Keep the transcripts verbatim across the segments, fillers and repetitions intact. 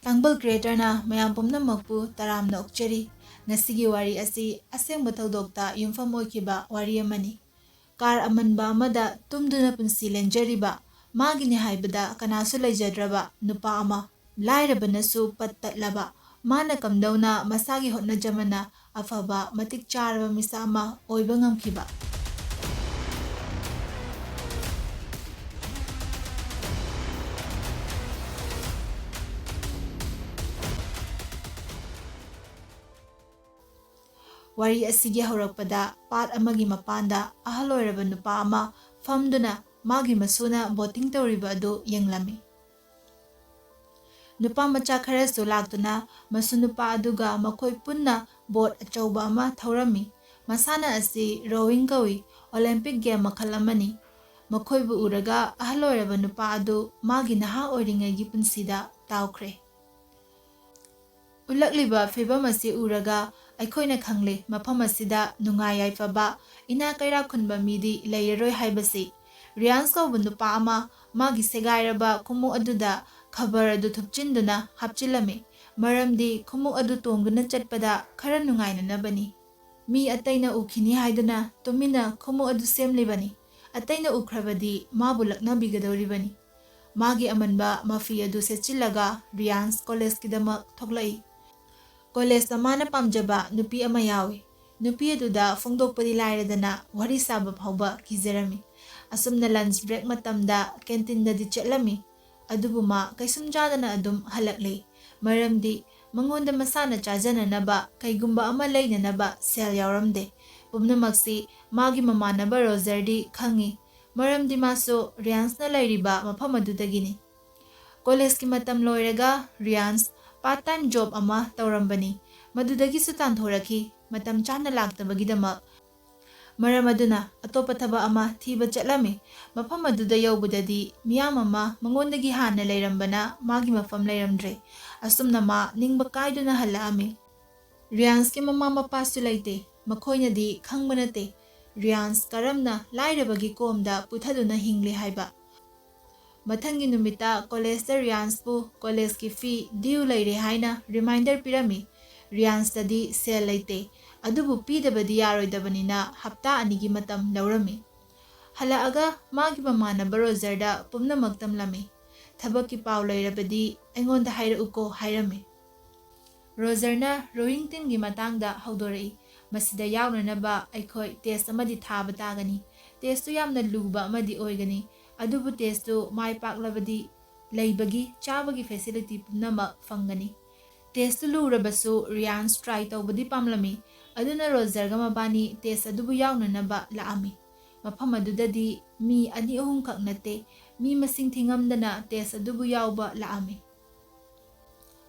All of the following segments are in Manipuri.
ꯇꯥꯡꯕꯜ ꯀ꯭ꯔꯤꯌꯦꯇꯔꯅ ꯃꯌꯥꯝ ꯄꯨꯝꯅꯃꯛꯄꯨ ꯇꯔꯥꯝꯅ ꯑꯣꯛꯆꯔꯤ꯫ ꯉꯁꯤꯒꯤ ꯋꯥꯔꯤ ꯑꯁꯤ ꯑꯁꯦꯡꯕ ꯊꯧꯗꯣꯛꯇ ꯌꯨꯝꯐꯝ ꯑꯣꯏꯈꯤꯕ ꯋꯥꯔꯤ ꯑꯃꯅꯤ꯫ ꯀꯥꯔ ꯑꯃꯟꯕ ꯑꯃꯗ ꯇꯨꯝꯗꯨꯅ ꯄꯨꯟꯁꯤ ꯂꯦꯟꯖꯔꯤꯕ, ꯃꯥꯒꯤꯅꯤ ꯍꯥꯏꯕꯗ ꯀꯅꯥꯁꯨ ꯂꯩꯖꯗ꯭ꯔꯕ ꯅꯨꯄꯥ ꯑꯃ, ꯂꯥꯏꯔꯕꯅꯁꯨ ꯄꯠ ꯇꯠꯂꯕ, ꯃꯥꯅ ꯀꯝꯗꯧꯅ ꯃꯁꯥꯒꯤ ꯍꯣꯠꯅꯖꯃꯅ ꯑꯐꯕ ꯃꯇꯤꯛ ꯆꯥꯔꯕ ꯃꯤꯁꯛ ꯑꯃ ꯑꯣꯏꯕ ꯉꯝꯈꯤꯕ? ꯋꯥꯔꯤ ꯑꯁꯤꯒꯤ ꯍꯧꯔꯛꯄꯗ ꯄꯥꯠ ꯑꯃꯒꯤ ꯃꯄꯥꯟꯗ ꯑꯍꯜ ꯑꯣꯏꯔꯕ ꯅꯨꯄꯥ ꯑꯃ ꯐꯝꯗꯨꯅ ꯃꯥꯒꯤ ꯃꯁꯨꯅ ꯕꯣꯇꯤꯡ ꯇꯧꯔꯤꯕ ꯑꯗꯨ ꯌꯦꯡꯂꯝꯃꯤ꯫ ꯅꯨꯄꯥ ꯃꯆꯥ ꯈꯔꯁꯨ ꯂꯥꯛꯇꯨꯅ ꯃꯁꯨ ꯅꯨꯄꯥ ꯑꯗꯨꯒ ꯃꯈꯣꯏ ꯄꯨꯟꯅ ꯕꯣꯠ ꯑꯆꯧꯕ ꯑꯃ ꯊꯧꯔꯝꯃꯤ꯫ ꯃꯁꯥꯟꯅ ꯑꯁꯤ ꯔꯣꯋꯤꯡ ꯀꯧꯏ, ꯑꯣꯂꯦꯝꯄꯤꯛ ꯒꯦꯝ ꯃꯈꯜ ꯑꯃꯅꯤ꯫ ꯃꯈꯣꯏꯕꯨ ꯎꯔꯒ ꯑꯍꯜ ꯑꯣꯏꯔꯕ ꯅꯨꯄꯥ ꯑꯗꯨ ꯃꯥꯒꯤ ꯅꯍꯥ ꯑꯣꯏꯔꯤꯉꯩꯒꯤ ꯄꯨꯟꯁꯤꯗ ꯇꯥꯎꯈ꯭ꯔꯦ꯫ ꯎꯠꯂꯛꯂꯤꯕ ꯐꯤꯚꯝ ꯑꯁꯤ ꯎꯔꯒ ꯑꯩꯈꯣꯏꯅ ꯈꯪꯂꯦ, ꯃꯐꯝ ꯑꯁꯤꯗ ꯅꯨꯡꯉꯥꯏ ꯌꯥꯏꯐꯕ, ꯏꯅꯥ ꯀꯩꯔꯥꯛ ꯈꯨꯟꯕ ꯃꯤꯗꯤ ꯂꯩꯔꯔꯣꯏ ꯍꯥꯏꯕꯁꯤ꯫ ꯔꯤꯌꯥꯟꯁ ꯀꯧꯕ ꯅꯨꯄꯥ ꯑꯃ ꯃꯥꯒꯤ ꯁꯦꯒꯥꯏꯔꯕ ꯈꯣꯡꯎꯞ ꯑꯗꯨꯗ ꯈꯕꯔ ꯑꯗꯨ ꯊꯨꯞꯆꯤꯟꯗꯨꯅ ꯍꯥꯞꯆꯤꯜꯂꯝꯃꯤ, ꯃꯔꯝꯗꯤ ꯈꯣꯡꯎꯞ ꯑꯗꯨ ꯇꯣꯡꯗꯨꯅ ꯆꯠꯄꯗ ꯈꯔ ꯅꯨꯡꯉꯥꯏꯅꯅꯕꯅꯤ꯫ ꯃꯤ ꯑꯇꯩꯅ ꯎꯈꯤꯅꯤ ꯍꯥꯏꯗꯨꯅ ꯇꯨꯃꯤꯟꯅ ꯈꯣꯡꯎꯞ ꯑꯗꯨ ꯁꯦꯝꯂꯤꯕꯅꯤ꯫ ꯑꯇꯩꯅ ꯎꯈ꯭ꯔꯕꯗꯤ ꯃꯥꯕꯨ ꯂꯛꯅꯕꯤꯒꯗꯧꯔꯤꯕꯅꯤ꯫ ꯃꯥꯒꯤ ꯑꯃꯟꯕ ꯃꯐꯤ ꯑꯗꯨ ꯁꯦꯠꯆꯤꯜꯂꯒ ꯔꯤꯌꯥꯟꯁ ꯀꯣꯂꯦꯖꯀꯤꯗꯃꯛ ꯊꯣꯛꯂꯛꯏ꯫ ꯀꯣꯂꯦꯖꯇ ꯃꯥꯅ ꯄꯥꯝꯖꯕ ꯅꯨꯄꯤ ꯑꯃ ꯌꯥꯎꯏ꯫ ꯅꯨꯄꯤ ꯑꯗꯨꯗ ꯐꯣꯡꯗꯣꯛꯄꯗꯤ ꯂꯥꯏꯔꯗꯅ ꯋꯥꯔꯤ ꯁꯥꯕ ꯐꯥꯎꯕ ꯀꯤꯖꯔꯝꯃꯤ꯫ ꯑꯁꯨꯝꯅ ꯂꯟꯆ ꯕ꯭ꯔꯦꯛ ꯃꯇꯝꯗ ꯀꯦꯟꯇꯤꯟꯗꯗꯤ ꯆꯠꯂꯝꯃꯤ꯫ ꯑꯗꯨꯕꯨ ꯃꯥ ꯀꯩꯁꯨꯝ ꯆꯥꯗꯅ ꯑꯗꯨꯝ ꯍꯜꯂꯛꯂꯤ꯫ ꯃꯔꯝꯗꯤ ꯃꯉꯣꯟꯗ ꯃꯁꯥꯅ ꯆꯥꯖꯅꯅꯕ ꯀꯩꯒꯨꯝꯕ ꯑꯃ ꯂꯩꯅꯅꯕ ꯁꯦꯜ ꯌꯥꯎꯔꯝꯗꯦ꯫ ꯄꯨꯝꯅꯃꯛꯁꯤ ꯃꯥꯒꯤ ꯃꯃꯥꯟꯅꯕ ꯔꯣꯖꯔꯗꯤ ꯈꯪꯏ, ꯃꯔꯝꯗꯤ ꯃꯥꯁꯨ ꯔꯤꯌꯥꯟꯁꯅ ꯂꯩꯔꯤꯕ ꯃꯐꯝ ꯑꯗꯨꯗꯒꯤꯅꯤ꯫ ꯀꯣꯂꯦꯖꯀꯤ ꯃꯇꯝ ꯂꯣꯏꯔꯒ ꯔꯤꯌꯥꯟꯁ ꯄꯥꯔꯠ ꯇꯥꯏꯝ ꯖꯣꯕ ꯑꯃ ꯇꯧꯔꯝꯕꯅꯤ꯫ ꯃꯗꯨꯗꯒꯤꯁꯨ ꯇꯥꯟꯊꯣꯔꯛꯈꯤ, ꯃꯇꯝ ꯆꯥꯅ ꯂꯥꯛꯇꯕꯒꯤꯗꯃꯛ꯫ ꯃꯔꯝ ꯑꯗꯨꯅ ꯑꯇꯣꯞꯄ ꯊꯕꯛ ꯑꯃ ꯊꯤꯕ ꯆꯠꯂꯝꯃꯤ꯫ ꯃꯐꯝ ꯑꯗꯨꯗ ꯌꯧꯕꯗꯗꯤ ꯃꯤꯌꯥꯝ ꯑꯃ ꯃꯉꯣꯟꯗꯒꯤ ꯍꯥꯟꯅ ꯂꯩꯔꯝꯕꯅ ꯃꯥꯒꯤ ꯃꯐꯝ ꯂꯩꯔꯝꯗ꯭ꯔꯦ꯫ ꯑꯁꯨꯝꯅ ꯃꯥ ꯅꯤꯡꯕ ꯀꯥꯏꯗꯨꯅ ꯍꯜꯂꯛꯑꯝꯃꯤ꯫ ꯔꯤꯌꯥꯟꯁꯀꯤ ꯃꯃꯥ ꯃꯄꯥꯁꯨ ꯂꯩꯇꯦ꯫ ꯃꯈꯣꯏꯅꯗꯤ ꯈꯪꯕ ꯅꯠꯇꯦ ꯔꯤꯌꯥꯟꯁ ꯀꯔꯝꯅ ꯂꯥꯏꯔꯕꯒꯤ ꯀꯣꯝꯗ ꯄꯨꯊꯗꯨꯅ ꯍꯤꯡꯂꯤ ꯍꯥꯏꯕ꯫ ꯃꯊꯪꯒꯤ ꯅꯨꯃꯤꯠꯇ ꯀꯣꯂꯦꯖꯇ ꯔꯤꯌꯥꯟꯁꯄꯨ ꯀꯣꯂꯦꯖꯀꯤ ꯐꯤ ꯗ꯭ꯌꯨ ꯂꯩꯔꯦ ꯍꯥꯏꯅ ꯔꯤꯃꯥꯏꯟꯗꯔ ꯄꯤꯔꯝꯃꯤ꯫ ꯔꯤꯌꯥꯟꯁꯇꯗꯤ ꯁꯦꯜ ꯂꯩꯇꯦ, ꯑꯗꯨꯕꯨ ꯄꯤꯗꯕꯗꯤ ꯌꯥꯔꯣꯏꯗꯕꯅꯤꯅ ꯍꯞꯇꯥ ꯑꯅꯤꯒꯤ ꯃꯇꯝ ꯂꯧꯔꯝꯃꯤ꯫ ꯍꯜꯂꯛꯑꯒ ꯃꯥꯒꯤ ꯃꯃꯥꯟꯅꯕ ꯔꯣꯖꯔꯗ ꯄꯨꯝꯅꯃꯛ ꯇꯝꯂꯝꯃꯤ꯫ "ꯊꯕꯛꯀꯤ ꯄꯥꯎ ꯂꯩꯔꯕꯗꯤ ꯑꯩꯉꯣꯟꯗ ꯍꯥꯏꯔꯛꯎꯀꯣ" ꯍꯥꯏꯔꯝꯃꯤ꯫ ꯔꯣꯖꯔꯅ ꯔꯣꯋꯤꯡ ꯇꯤꯝꯒꯤ ꯃꯇꯥꯡꯗ ꯍꯧꯗꯣꯔꯛꯏ꯫ "ꯃꯁꯤꯗ ꯌꯥꯎꯅꯅꯕ ꯑꯩꯈꯣꯏ ꯇꯦꯁ ꯑꯃꯗꯤ ꯊꯥꯕ ꯇꯥꯒꯅꯤ꯫ ꯇꯦꯁꯇꯨ ꯌꯥꯝꯅ ꯂꯨꯕ ꯑꯃꯗꯤ ꯑꯣꯏꯒꯅꯤ, ꯑꯗꯨꯕꯨ ꯇꯦꯁꯇꯨ ꯃꯥꯏ ꯄꯥꯛꯂꯕꯗꯤ ꯂꯩꯕꯒꯤ ꯆꯥꯕꯒꯤ ꯐꯦꯁꯤꯂꯤꯇꯤ ꯄꯨꯝꯅꯃꯛ ꯐꯪꯒꯅꯤ"꯫ ꯇꯦꯁꯇꯨ ꯂꯨꯔꯕꯁꯨ ꯔꯤꯌꯥꯟꯁ ꯇ꯭ꯔꯥꯏ ꯇꯧꯕꯗꯤ ꯄꯥꯝꯂꯝꯃꯤ꯫ ꯑꯗꯨꯅ ꯔꯣꯖꯔꯒ ꯃꯕꯥꯅꯤ ꯇꯦꯁ ꯑꯗꯨꯕꯨ ꯌꯥꯎꯅꯅꯕ ꯂꯥꯛꯑꯝꯃꯤ꯫ ꯃꯐꯝ ꯑꯗꯨꯗꯗꯤ ꯃꯤ ꯑꯅꯤ ꯑꯍꯨꯝꯈꯛ ꯅꯠꯇꯦ, ꯃꯤ ꯃꯁꯤꯡ ꯊꯤꯉꯝꯗꯅ ꯇꯦꯁ ꯑꯗꯨꯕꯨ ꯌꯥꯎꯕ ꯂꯥꯛꯑꯝꯃꯤ꯫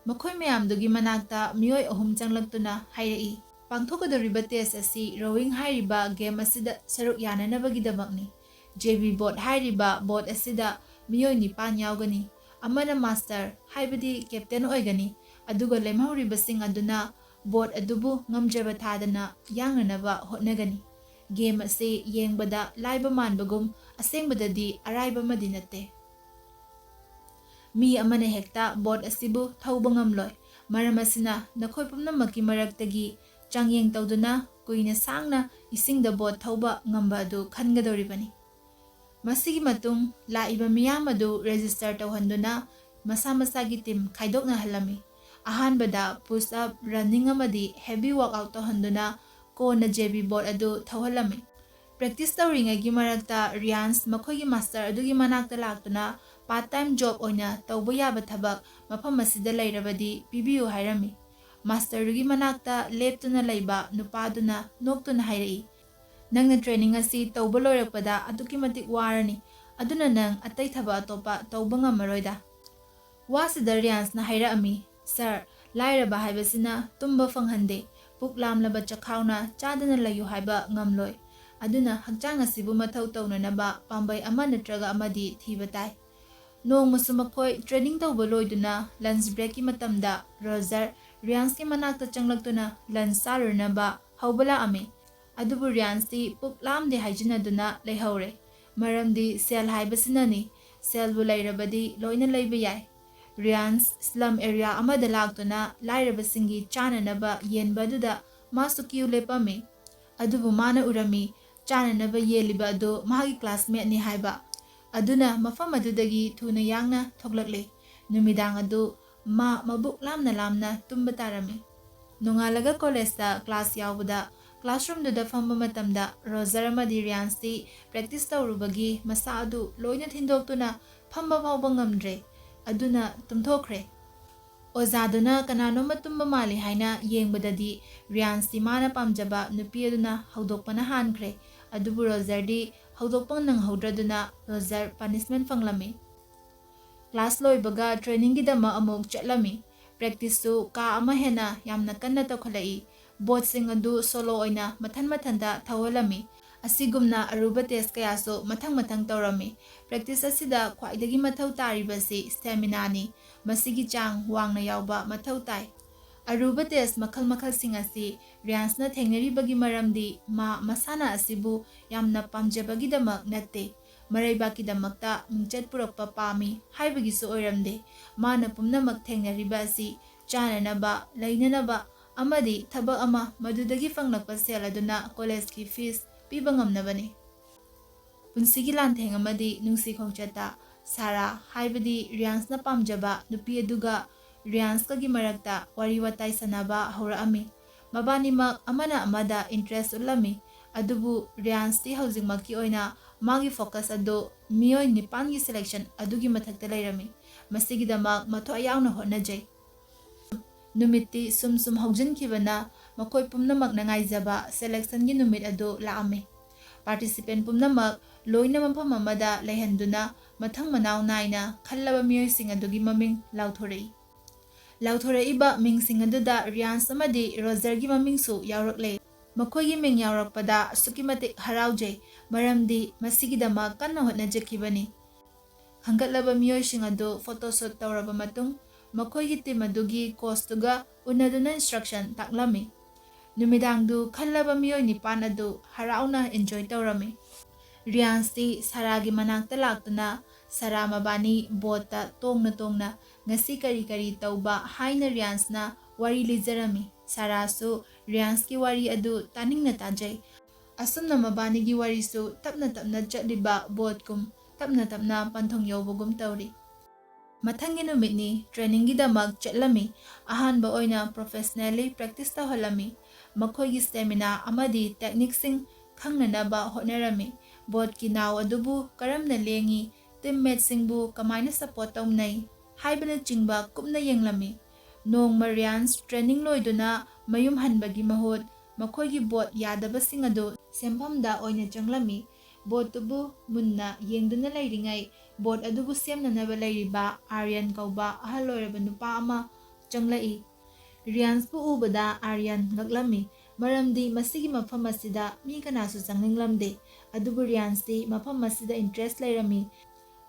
ꯃꯈꯣꯏ ꯃꯌꯥꯝꯗꯨꯒꯤ ꯃꯅꯥꯛꯇ ꯃꯤꯑꯣꯏ ꯑꯍꯨꯝ ꯆꯪꯂꯛꯇꯨꯅ ꯍꯥꯏꯔꯛꯏ, "ꯄꯥꯡꯊꯣꯛꯀꯗꯧꯔꯤꯕ ꯇꯦꯁ ꯑꯁꯤ ꯔꯣꯋꯤꯡ ꯍꯥꯏꯔꯤꯕ ꯒꯦꯝ ꯑꯁꯤꯗ ꯁꯔꯨꯛ ꯌꯥꯅꯅꯕꯒꯤꯗꯃꯛꯅꯤ꯫ ꯖꯦ ꯕꯤ ꯕꯣꯠ ꯍꯥꯏꯔꯤꯕ ꯕꯣꯠ ꯑꯁꯤꯗ ꯃꯤꯑꯣꯏ ꯅꯤꯄꯥꯟ ꯌꯥꯎꯒꯅꯤ꯫ ꯑꯃꯅ ꯃꯥꯁꯇꯔ, ꯍꯥꯏꯕꯗꯤ ꯀꯦꯞꯇꯦꯟ ꯑꯣꯏꯒꯅꯤ, ꯑꯗꯨꯒ ꯂꯦꯝꯍꯧꯔꯤꯕꯁꯤꯡ ꯑꯗꯨꯅ ꯕꯣꯠ ꯑꯗꯨꯕꯨ ꯉꯝꯖꯕ ꯊꯥꯗꯅ ꯌꯥꯡꯅꯅꯕ ꯍꯣꯠꯅꯒꯅꯤ꯫ ꯒꯦꯝ ꯑꯁꯤ ꯌꯦꯡꯕꯗ ꯂꯥꯏꯕ ꯃꯥꯟꯕꯒꯨꯝ ꯑꯁꯦꯡꯕꯗꯗꯤ ꯑꯔꯥꯏꯕ ꯑꯃꯗꯤ ꯅꯠꯇꯦ꯫ ꯃꯤ ꯑꯃꯅ ꯍꯦꯛꯇ ꯕꯣꯠ ꯑꯁꯤꯕꯨ ꯊꯧꯕ ꯉꯝꯂꯣꯏ꯫ ꯃꯔꯝ ꯑꯁꯤꯅ ꯅꯈꯣꯏ ꯄꯨꯝꯅꯃꯛꯀꯤ ꯃꯔꯛꯇꯒꯤ ꯆꯥꯡꯌꯦꯡ ꯇꯧꯗꯨꯅ ꯀꯨꯏꯅ ꯁꯥꯡꯅ ꯏꯁꯤꯡꯗ ꯕꯣꯠ ꯊꯧꯕ ꯉꯝꯕ ꯑꯗꯨ ꯈꯟꯒꯗꯧꯔꯤꯕꯅꯤ꯫ ꯃꯁꯤꯒꯤ ꯃꯇꯨꯡ ꯂꯥꯛꯏꯕ ꯃꯤꯌꯥꯝ ꯑꯗꯨ ꯔꯦꯖꯤꯁꯇꯔ ꯇꯧꯍꯟꯗꯨꯅ ꯃꯁꯥ ꯃꯁꯥꯒꯤ ꯇꯤꯝ ꯈꯥꯏꯗꯣꯛꯅꯍꯜꯂꯝꯃꯤ꯫ ꯑꯍꯥꯟꯕꯗ ꯄꯨꯁ ꯑꯞ, ꯔꯟꯅꯤꯡ ꯑꯃꯗꯤ ꯍꯦꯚꯤ ꯋꯥꯛꯑꯥꯎꯠ ꯇꯧꯍꯟꯗꯨꯅ ꯀꯣꯟꯅ ꯖꯦ ꯕꯤ ꯕꯣꯠ ꯑꯗꯨ ꯊꯧꯍꯜꯂꯝꯃꯤ꯫ ꯄ꯭ꯔꯦꯛꯇꯤꯁ ꯇꯧꯔꯤꯉꯩꯒꯤ ꯃꯔꯛꯇ ꯔꯤꯌꯥꯟꯁ ꯃꯈꯣꯏꯒꯤ ꯃꯥꯁꯇꯔ ꯑꯗꯨꯒꯤ ꯃꯅꯥꯛꯇ ꯂꯥꯛꯇꯨꯅ ꯄꯥꯔꯠ ꯇꯥꯏꯝ ꯖꯣꯕ ꯑꯣꯏꯅ ꯇꯧꯕ ꯌꯥꯕ ꯊꯕꯛ ꯃꯐꯝ ꯑꯁꯤꯗ ꯂꯩꯔꯕꯗꯤ ꯄꯤꯕꯤꯌꯨ ꯍꯥꯏꯔꯝꯃꯤ꯫ ꯃꯥꯁꯇꯔꯗꯨꯒꯤ ꯃꯅꯥꯛꯇ ꯂꯦꯞꯇꯨꯅ ꯂꯩꯕ ꯅꯨꯄꯥꯗꯨꯅ ꯅꯣꯛꯇꯨꯅ ꯍꯥꯏꯔꯛꯏ, "ꯅꯪꯅ ꯇ꯭ꯔꯦꯅꯤꯡ ꯑꯁꯤ ꯇꯧꯕ ꯂꯣꯏꯔꯛꯄꯗ ꯑꯗꯨꯛꯀꯤ ꯃꯇꯤꯛ ꯋꯥꯔꯅꯤ, ꯑꯗꯨꯅ ꯅꯪ ꯑꯇꯩ ꯊꯕꯛ ꯑꯇꯣꯞꯄ ꯇꯧꯕ ꯉꯝꯃꯔꯣꯏꯗ"꯫ ꯋꯥꯁꯤꯗ ꯔꯤꯌꯥꯟꯁꯅ ꯍꯥꯏꯔꯛꯑꯝꯃꯤ, "ꯁꯥꯔ, ꯂꯥꯏꯔꯕ ꯍꯥꯏꯕꯁꯤꯅ ꯇꯨꯝꯕ ꯐꯪꯍꯟꯗꯦ꯫ ꯄꯨꯛ ꯂꯥꯝꯂꯕ ꯆꯈꯥꯎꯅ ꯆꯥꯗꯅ ꯂꯩꯌꯨ ꯍꯥꯏꯕ ꯉꯝꯂꯣꯏ꯫ ꯑꯗꯨꯅ ꯍꯛꯆꯥꯡ ꯑꯁꯤꯕꯨ ꯃꯊꯧ ꯇꯧꯅꯅꯕ ꯄꯥꯝꯕꯩ ꯑꯃ ꯅꯠꯇ꯭ꯔꯒ ꯑꯃꯗꯤ ꯊꯤꯕ ꯇꯥꯏ"꯫ ꯅꯣꯡꯃꯁꯨ ꯃꯈꯣꯏ ꯇ꯭ꯔꯦꯅꯤꯡ ꯇꯧꯕ ꯂꯣꯏꯗꯨꯅ ꯂꯟꯆ ꯕ꯭ꯔꯦꯛꯀꯤ ꯃꯇꯝꯗ ꯔꯣꯖꯔ ꯔꯤꯌꯥꯟꯁꯀꯤ ꯃꯅꯥꯛꯇ ꯆꯪꯂꯛꯇꯨꯅ ꯂꯟꯆ ꯆꯥꯔꯨꯅꯕ ꯍꯧꯕ ꯂꯥꯛꯑꯝꯃꯤ꯫ ꯑꯗꯨꯕꯨ ꯔꯤꯌꯥꯟꯁꯇꯤ ꯄꯨꯛ ꯂꯥꯝꯗꯦ ꯍꯥꯏꯖꯤꯟꯅꯗꯨꯅ ꯂꯩꯍꯧꯔꯦ꯫ ꯃꯔꯝꯗꯤ ꯁꯦꯜ ꯍꯥꯏꯕꯁꯤꯅꯅꯤ꯫ ꯁꯦꯜꯕꯨ ꯂꯩꯔꯕꯗꯤ ꯂꯣꯏꯅ ꯂꯩꯕ ꯌꯥꯏ꯫ ꯔꯤꯌꯥꯟꯁ slum area ꯑꯃꯗ ꯂꯥꯛꯇꯨꯅ ꯂꯥꯏꯔꯕꯁꯤꯡꯒꯤ ꯆꯥꯅꯅꯕ ꯌꯦꯟꯕ ꯑꯗꯨꯗ ꯃꯥꯁꯨ ꯀ꯭ꯌꯨ ꯂꯦꯞꯄꯝꯃꯤ꯫ ꯑꯗꯨꯕꯨ ꯃꯥꯅ ꯎꯔꯝꯃꯤ, ꯆꯥꯅꯅꯕ ꯌꯦꯜꯂꯤꯕ ꯑꯗꯨ ꯃꯥꯒꯤ classmateꯅꯤ ꯍꯥꯏꯕ꯫ ꯑꯗꯨꯅ ꯃꯐꯝ ꯑꯗꯨꯗꯒꯤ ꯊꯨꯅ ꯌꯥꯡꯅ ꯊꯣꯛꯂꯛꯂꯦ꯫ ꯅꯨꯃꯤꯗꯥꯡ ꯑꯗꯨ ꯃꯥ ꯃꯕꯨꯛ ꯂꯥꯝꯅ ꯂꯥꯝꯅ ꯇꯨꯝꯕ ꯇꯥꯔꯝꯃꯤ꯫ ꯅꯣꯡꯉꯥꯜꯂꯒ ꯀꯣꯂꯦꯖꯇ class ꯌꯥꯎꯕꯗ classroomꯗꯨꯗ ꯐꯝꯕ ꯃꯇꯝꯗ ꯔꯣꯖꯔ ꯑꯃꯗꯤ ꯔꯤꯌꯥꯟꯁꯇꯤ practice ꯇꯧꯔꯨꯕꯒꯤ ꯃꯁꯥ ꯑꯗꯨ ꯂꯣꯏꯅ ꯊꯤꯟꯗꯣꯛꯇꯨꯅ ꯐꯝꯕ ꯐꯥꯎꯕ ꯉꯝꯗ꯭ꯔꯦ꯫ ꯑꯗꯨꯅ ꯇꯨꯝꯊꯣꯛꯈ꯭ꯔꯦ꯫ ꯑꯣꯖꯥꯗꯨꯅ ꯀꯅꯥꯅꯣꯝꯃ ꯇꯨꯝꯕ ꯃꯥꯜꯂꯤ ꯍꯥꯏꯅ ꯌꯦꯡꯕꯗꯗꯤ ꯔꯤꯌꯥꯟꯁꯇꯤ ꯃꯥꯅ ꯄꯥꯝꯖꯕ ꯅꯨꯄꯤ ꯑꯗꯨꯅ ꯍꯧꯗꯣꯛꯄꯅ ꯍꯥꯟꯈ꯭ꯔꯦ꯫ ꯑꯗꯨꯕꯨ ꯔꯣꯖꯔꯗꯤ ꯍꯧꯗꯣꯛꯄ ꯅꯪꯍꯧꯗ꯭ꯔꯗꯨꯅ ꯔꯣꯖꯔ punishment ꯐꯪꯂꯝꯃꯤ꯫ Class ꯂꯣꯏꯕꯒ trainingꯒꯤꯗꯃꯛ ꯑꯃꯨꯛ ꯆꯠꯂꯝꯃꯤ꯫ Practiceꯁꯨ ꯀꯥ ꯑꯃ ꯍꯦꯟꯅ ꯌꯥꯝꯅ ꯀꯟꯅ ꯇꯧꯈꯠꯂꯛꯏ꯫ Boatꯁꯤꯡ ꯑꯗꯨ solo ꯑꯣꯏꯅ ꯃꯊꯟ ꯃꯊꯟꯇ ꯊꯧꯍꯜꯂꯝꯃꯤ꯫ ꯑꯁꯤꯒꯨꯝꯅ ꯑꯔꯨꯕ test ꯀꯌꯥꯁꯨ ꯃꯊꯪ ꯃꯊꯪ ꯇꯧꯔꯝꯃꯤ꯫ Practice ꯑꯁꯤꯗ ꯈ꯭ꯋꯥꯏꯗꯒꯤ ꯃꯊꯧ ꯇꯥꯔꯤꯕꯁꯤ staminaꯅꯤ꯫ ꯃꯁꯤꯒꯤ ꯆꯥꯡ ꯋꯥꯡꯅ ꯌꯥꯎꯕ ꯃꯊꯧ ꯇꯥꯏ꯫ ꯑꯔꯨꯕ test ꯃꯈꯜ ꯃꯈꯜꯁꯤꯡ ꯑꯁꯤ ꯔꯤꯌꯥꯟꯁꯅ ꯊꯦꯡꯅꯔꯤꯕꯒꯤ ꯃꯔꯝꯗꯤ ꯃꯥ ꯃꯁꯥꯟꯅ ꯑꯁꯤꯕꯨ ꯌꯥꯝꯅ ꯄꯥꯝꯖꯕꯒꯤꯗꯃꯛ ꯅꯠꯇꯦ, ꯃꯔꯩꯕꯥꯛꯀꯤꯗꯃꯛꯇ ꯃꯤꯡꯆꯠ ꯄꯨꯔꯛꯄ ꯄꯥꯝꯃꯤ ꯍꯥꯏꯕꯒꯤꯁꯨ ꯑꯣꯏꯔꯝꯗꯦ꯫ ꯃꯥꯅ ꯄꯨꯝꯅꯃꯛ ꯊꯦꯡꯅꯔꯤꯕ ꯑꯁꯤ ꯆꯥꯅꯅꯕ, ꯂꯩꯅꯅꯕ ꯑꯃꯗꯤ ꯊꯕꯛ ꯑꯃ, ꯃꯗꯨꯗꯒꯤ ꯐꯪꯂꯛꯄ ꯁꯦꯜ ꯑꯗꯨꯅ ꯀꯣꯂꯦꯖꯀꯤ fees ꯄꯤꯕ ꯉꯝꯅꯕꯅꯤ꯫ ꯄꯨꯟꯁꯤꯒꯤ ꯂꯥꯟꯊꯦꯡ ꯑꯃꯗꯤ ꯅꯨꯡꯁꯤ ꯈꯣꯡꯆꯠꯇ ꯁꯥꯔꯥ, ꯍꯥꯏꯕꯗꯤ ꯔꯤꯌꯥꯟꯁꯅ ꯄꯥꯝꯖꯕ ꯅꯨꯄꯤ ꯑꯗꯨꯒ ꯔꯤꯌꯥꯟꯁꯀꯒꯤ ꯃꯔꯛꯇ ꯋꯥꯔꯤ ꯋꯥꯇꯥꯏ ꯁꯥꯟꯅꯕ ꯍꯧꯔꯛꯑꯝꯃꯤ꯫ ꯃꯕꯥꯅꯤꯃꯛ ꯑꯃꯅ ꯑꯃꯗ interest ꯎꯠꯂꯝꯃꯤ, ꯑꯗꯨꯕꯨ ꯔꯤꯌꯥꯟꯁꯇꯤ ꯍꯧꯖꯤꯛꯃꯛꯀꯤ ꯑꯣꯏꯅ ꯃꯥꯒꯤ focus ꯑꯗꯨ ꯃꯤꯑꯣꯏ ꯅꯤꯄꯥꯟꯒꯤ selection ꯑꯗꯨꯒꯤ ꯃꯊꯛꯇ ꯂꯩꯔꯝꯃꯤ꯫ ꯃꯁꯤꯒꯤꯗꯃꯛ ꯃꯊ꯭ꯋꯥꯏ ꯌꯥꯎꯅ ꯍꯣꯠꯅꯖꯩ꯫ ꯅꯨꯃꯤꯠꯇꯤ ꯁꯨꯝ ꯁꯨꯝ ꯍꯧꯖꯤꯟꯈꯤꯕꯅ ꯃꯈꯣꯏ ꯄꯨꯝꯅꯃꯛꯅ ꯉꯥꯏꯖꯕ selectionꯒꯤ ꯅꯨꯃꯤꯠ ꯑꯗꯨ ꯂꯥꯛꯑꯝꯃꯤ꯫ Participant ꯄꯨꯝꯅꯃꯛ ꯂꯣꯏꯅ ꯃꯐꯝ ꯑꯃꯗ ꯂꯩꯍꯟꯗꯨꯅ ꯃꯊꯪ ꯃꯅꯥꯎ ꯅꯥꯏꯅ ꯈꯜꯂꯕ ꯃꯤꯑꯣꯏꯁꯤꯡ ꯑꯗꯨꯒꯤ ꯃꯃꯤꯡ ꯂꯥꯎꯊꯣꯔꯛꯏ꯫ ꯂꯥꯎꯊꯣꯔꯛꯏꯕ ꯃꯤꯡꯁꯤꯡ ꯑꯗꯨꯗ ꯔꯤꯌꯥꯟꯁ ꯑꯃꯗꯤ ꯔꯣꯖꯔꯒꯤ ꯃꯃꯤꯡꯁꯨ ꯌꯥꯎꯔꯛꯂꯦ꯫ ꯃꯈꯣꯏꯒꯤ ꯃꯤꯡ ꯌꯥꯎꯔꯛꯄꯗ ꯑꯁꯨꯛꯀꯤ ꯃꯇꯤꯛ ꯍꯔꯥꯎꯖꯩ, ꯃꯔꯝꯗꯤ ꯃꯁꯤꯒꯤꯗꯃꯛ ꯀꯟꯅ ꯍꯣꯠꯅꯖꯈꯤꯕꯅꯤ꯫ ꯈꯟꯒꯠꯂꯕ ꯃꯤꯑꯣꯏꯁꯤꯡ ꯑꯗꯨ photo shoot ꯇꯧꯔꯕ ꯃꯇꯨꯡ, ꯃꯈꯣꯏꯒꯤ team ꯑꯗꯨꯒꯤ coachꯇꯨꯒ ꯎꯅꯗꯨꯅ instruction ꯇꯥꯛꯂꯝꯃꯤ꯫ ꯅꯨꯃꯤꯗꯥꯡꯗꯨ ꯈꯜꯂꯕ ꯃꯤꯑꯣꯏ ꯅꯤꯄꯥꯟ ꯑꯗꯨ ꯍꯔꯥꯎꯅ enjoy ꯇꯧꯔꯝꯃꯤ꯫ ꯔꯤꯌꯥꯟꯁꯇꯤ ꯁꯥꯔꯥꯒꯤ ꯃꯅꯥꯛꯇ ꯂꯥꯛꯇꯨꯅ ꯁꯥꯔꯥ ꯃꯕꯥꯅꯤ ꯕꯣꯠꯇ ꯇꯣꯡꯅ ꯇꯣꯡꯅ ꯉꯁꯤ ꯀꯔꯤ ꯀꯔꯤ ꯇꯧꯕ ꯍꯥꯏꯅ ꯔꯤꯌꯥꯟꯁꯅ ꯋꯥꯔꯤ ꯂꯤꯖꯔꯝꯃꯤ꯫ ꯁꯥꯔꯥꯁꯨ ꯔꯤꯌꯥꯟꯁꯀꯤ ꯋꯥꯔꯤ ꯑꯗꯨ ꯇꯥꯅꯤꯡꯅ ꯇꯥꯖꯩ꯫ ꯑꯁꯨꯝꯅ ꯃꯕꯥꯅꯤꯒꯤ ꯋꯥꯔꯤꯁꯨ ꯇꯞꯅ ꯇꯞꯅ ꯆꯠꯂꯤꯕ ꯕꯣꯠꯀꯨꯝ ꯇꯞꯅ ꯇꯞꯅ ꯄꯟꯊꯨꯡ ꯌꯧꯕꯒꯨꯝ ꯇꯧꯔꯤ꯫ ꯃꯊꯪꯒꯤ ꯅꯨꯃꯤꯠꯅꯤ꯫ ꯇ꯭ꯔꯦꯅꯤꯡꯒꯤꯗꯃꯛ ꯆꯠꯂꯝꯃꯤ꯫ ꯑꯍꯥꯟꯕ ꯑꯣꯏꯅ ꯄ꯭ꯔꯣꯐꯦꯁꯅꯦꯜꯂꯤ ꯄ꯭ꯔꯦꯛꯇꯤꯁ ꯇꯧꯍꯜꯂꯝꯃꯤ꯫ ꯃꯈꯣꯏꯒꯤ ꯁ꯭ꯇꯦꯃꯤꯅꯥ ꯑꯃꯗꯤ ꯇꯦꯛꯅꯤꯛꯁꯤꯡ ꯈꯪꯅꯅꯕ ꯍꯣꯠꯅꯔꯝꯃꯤ꯫ ꯕꯣꯠꯀꯤ ꯅꯥꯎ ꯑꯗꯨꯕꯨ ꯀꯔꯝꯅ ꯂꯦꯡꯉꯤ, ꯇꯤꯝꯃꯦꯠꯁꯤꯡꯕꯨ ꯀꯃꯥꯏꯅ ꯁꯄꯣꯔꯠ ꯇꯧꯅꯩ ꯍꯥꯏꯕꯅꯆꯤꯡꯕ ꯀꯨꯞꯅ ꯌꯦꯡꯂꯝꯃꯤ꯫ ꯅꯣꯡꯃ ꯔꯤꯌꯥꯟꯁ ꯇ꯭ꯔꯦꯅꯤꯡ ꯂꯣꯏꯗꯨꯅ ꯃꯌꯨꯝ ꯍꯟꯕꯒꯤ ꯃꯍꯨꯠ ꯃꯈꯣꯏꯒꯤ ꯕꯣꯠ ꯌꯥꯗꯕꯁꯤꯡ ꯑꯗꯨ ꯁꯦꯝꯐꯝꯗ ꯑꯣꯏꯅ ꯆꯪꯂꯝꯃꯤ꯫ ꯕꯣꯠꯇꯨꯕꯨ ꯃꯨꯟꯅ ꯌꯦꯡꯗꯨꯅ ꯂꯩꯔꯤꯉꯩ ꯕꯣꯠ ꯑꯗꯨꯕꯨ ꯁꯦꯝꯅꯅꯕ ꯂꯩꯔꯤꯕ ꯑꯥꯔꯌꯟ ꯀꯧꯕ ꯑꯍꯜ ꯑꯣꯏꯔꯕ ꯅꯨꯄꯥ ꯑꯃ ꯆꯪꯂꯛꯏ꯫ ꯔꯤꯌꯥꯟꯁꯄꯨ ꯎꯕꯗ ꯑꯥꯔꯌꯟ ꯉꯛꯂꯝꯃꯤ, ꯃꯔꯝꯗꯤ ꯃꯁꯤꯒꯤ ꯃꯐꯝ ꯑꯁꯤꯗ ꯃꯤ ꯀꯅꯥꯁꯨ ꯆꯪꯅꯤꯡꯂꯝꯗꯦ꯫ ꯑꯗꯨꯕꯨ ꯔꯤꯌꯥꯟꯁꯇꯤ ꯃꯐꯝ ꯑꯁꯤꯗ ꯏꯟꯇꯔꯦꯁ ꯂꯩꯔꯝꯃꯤ꯫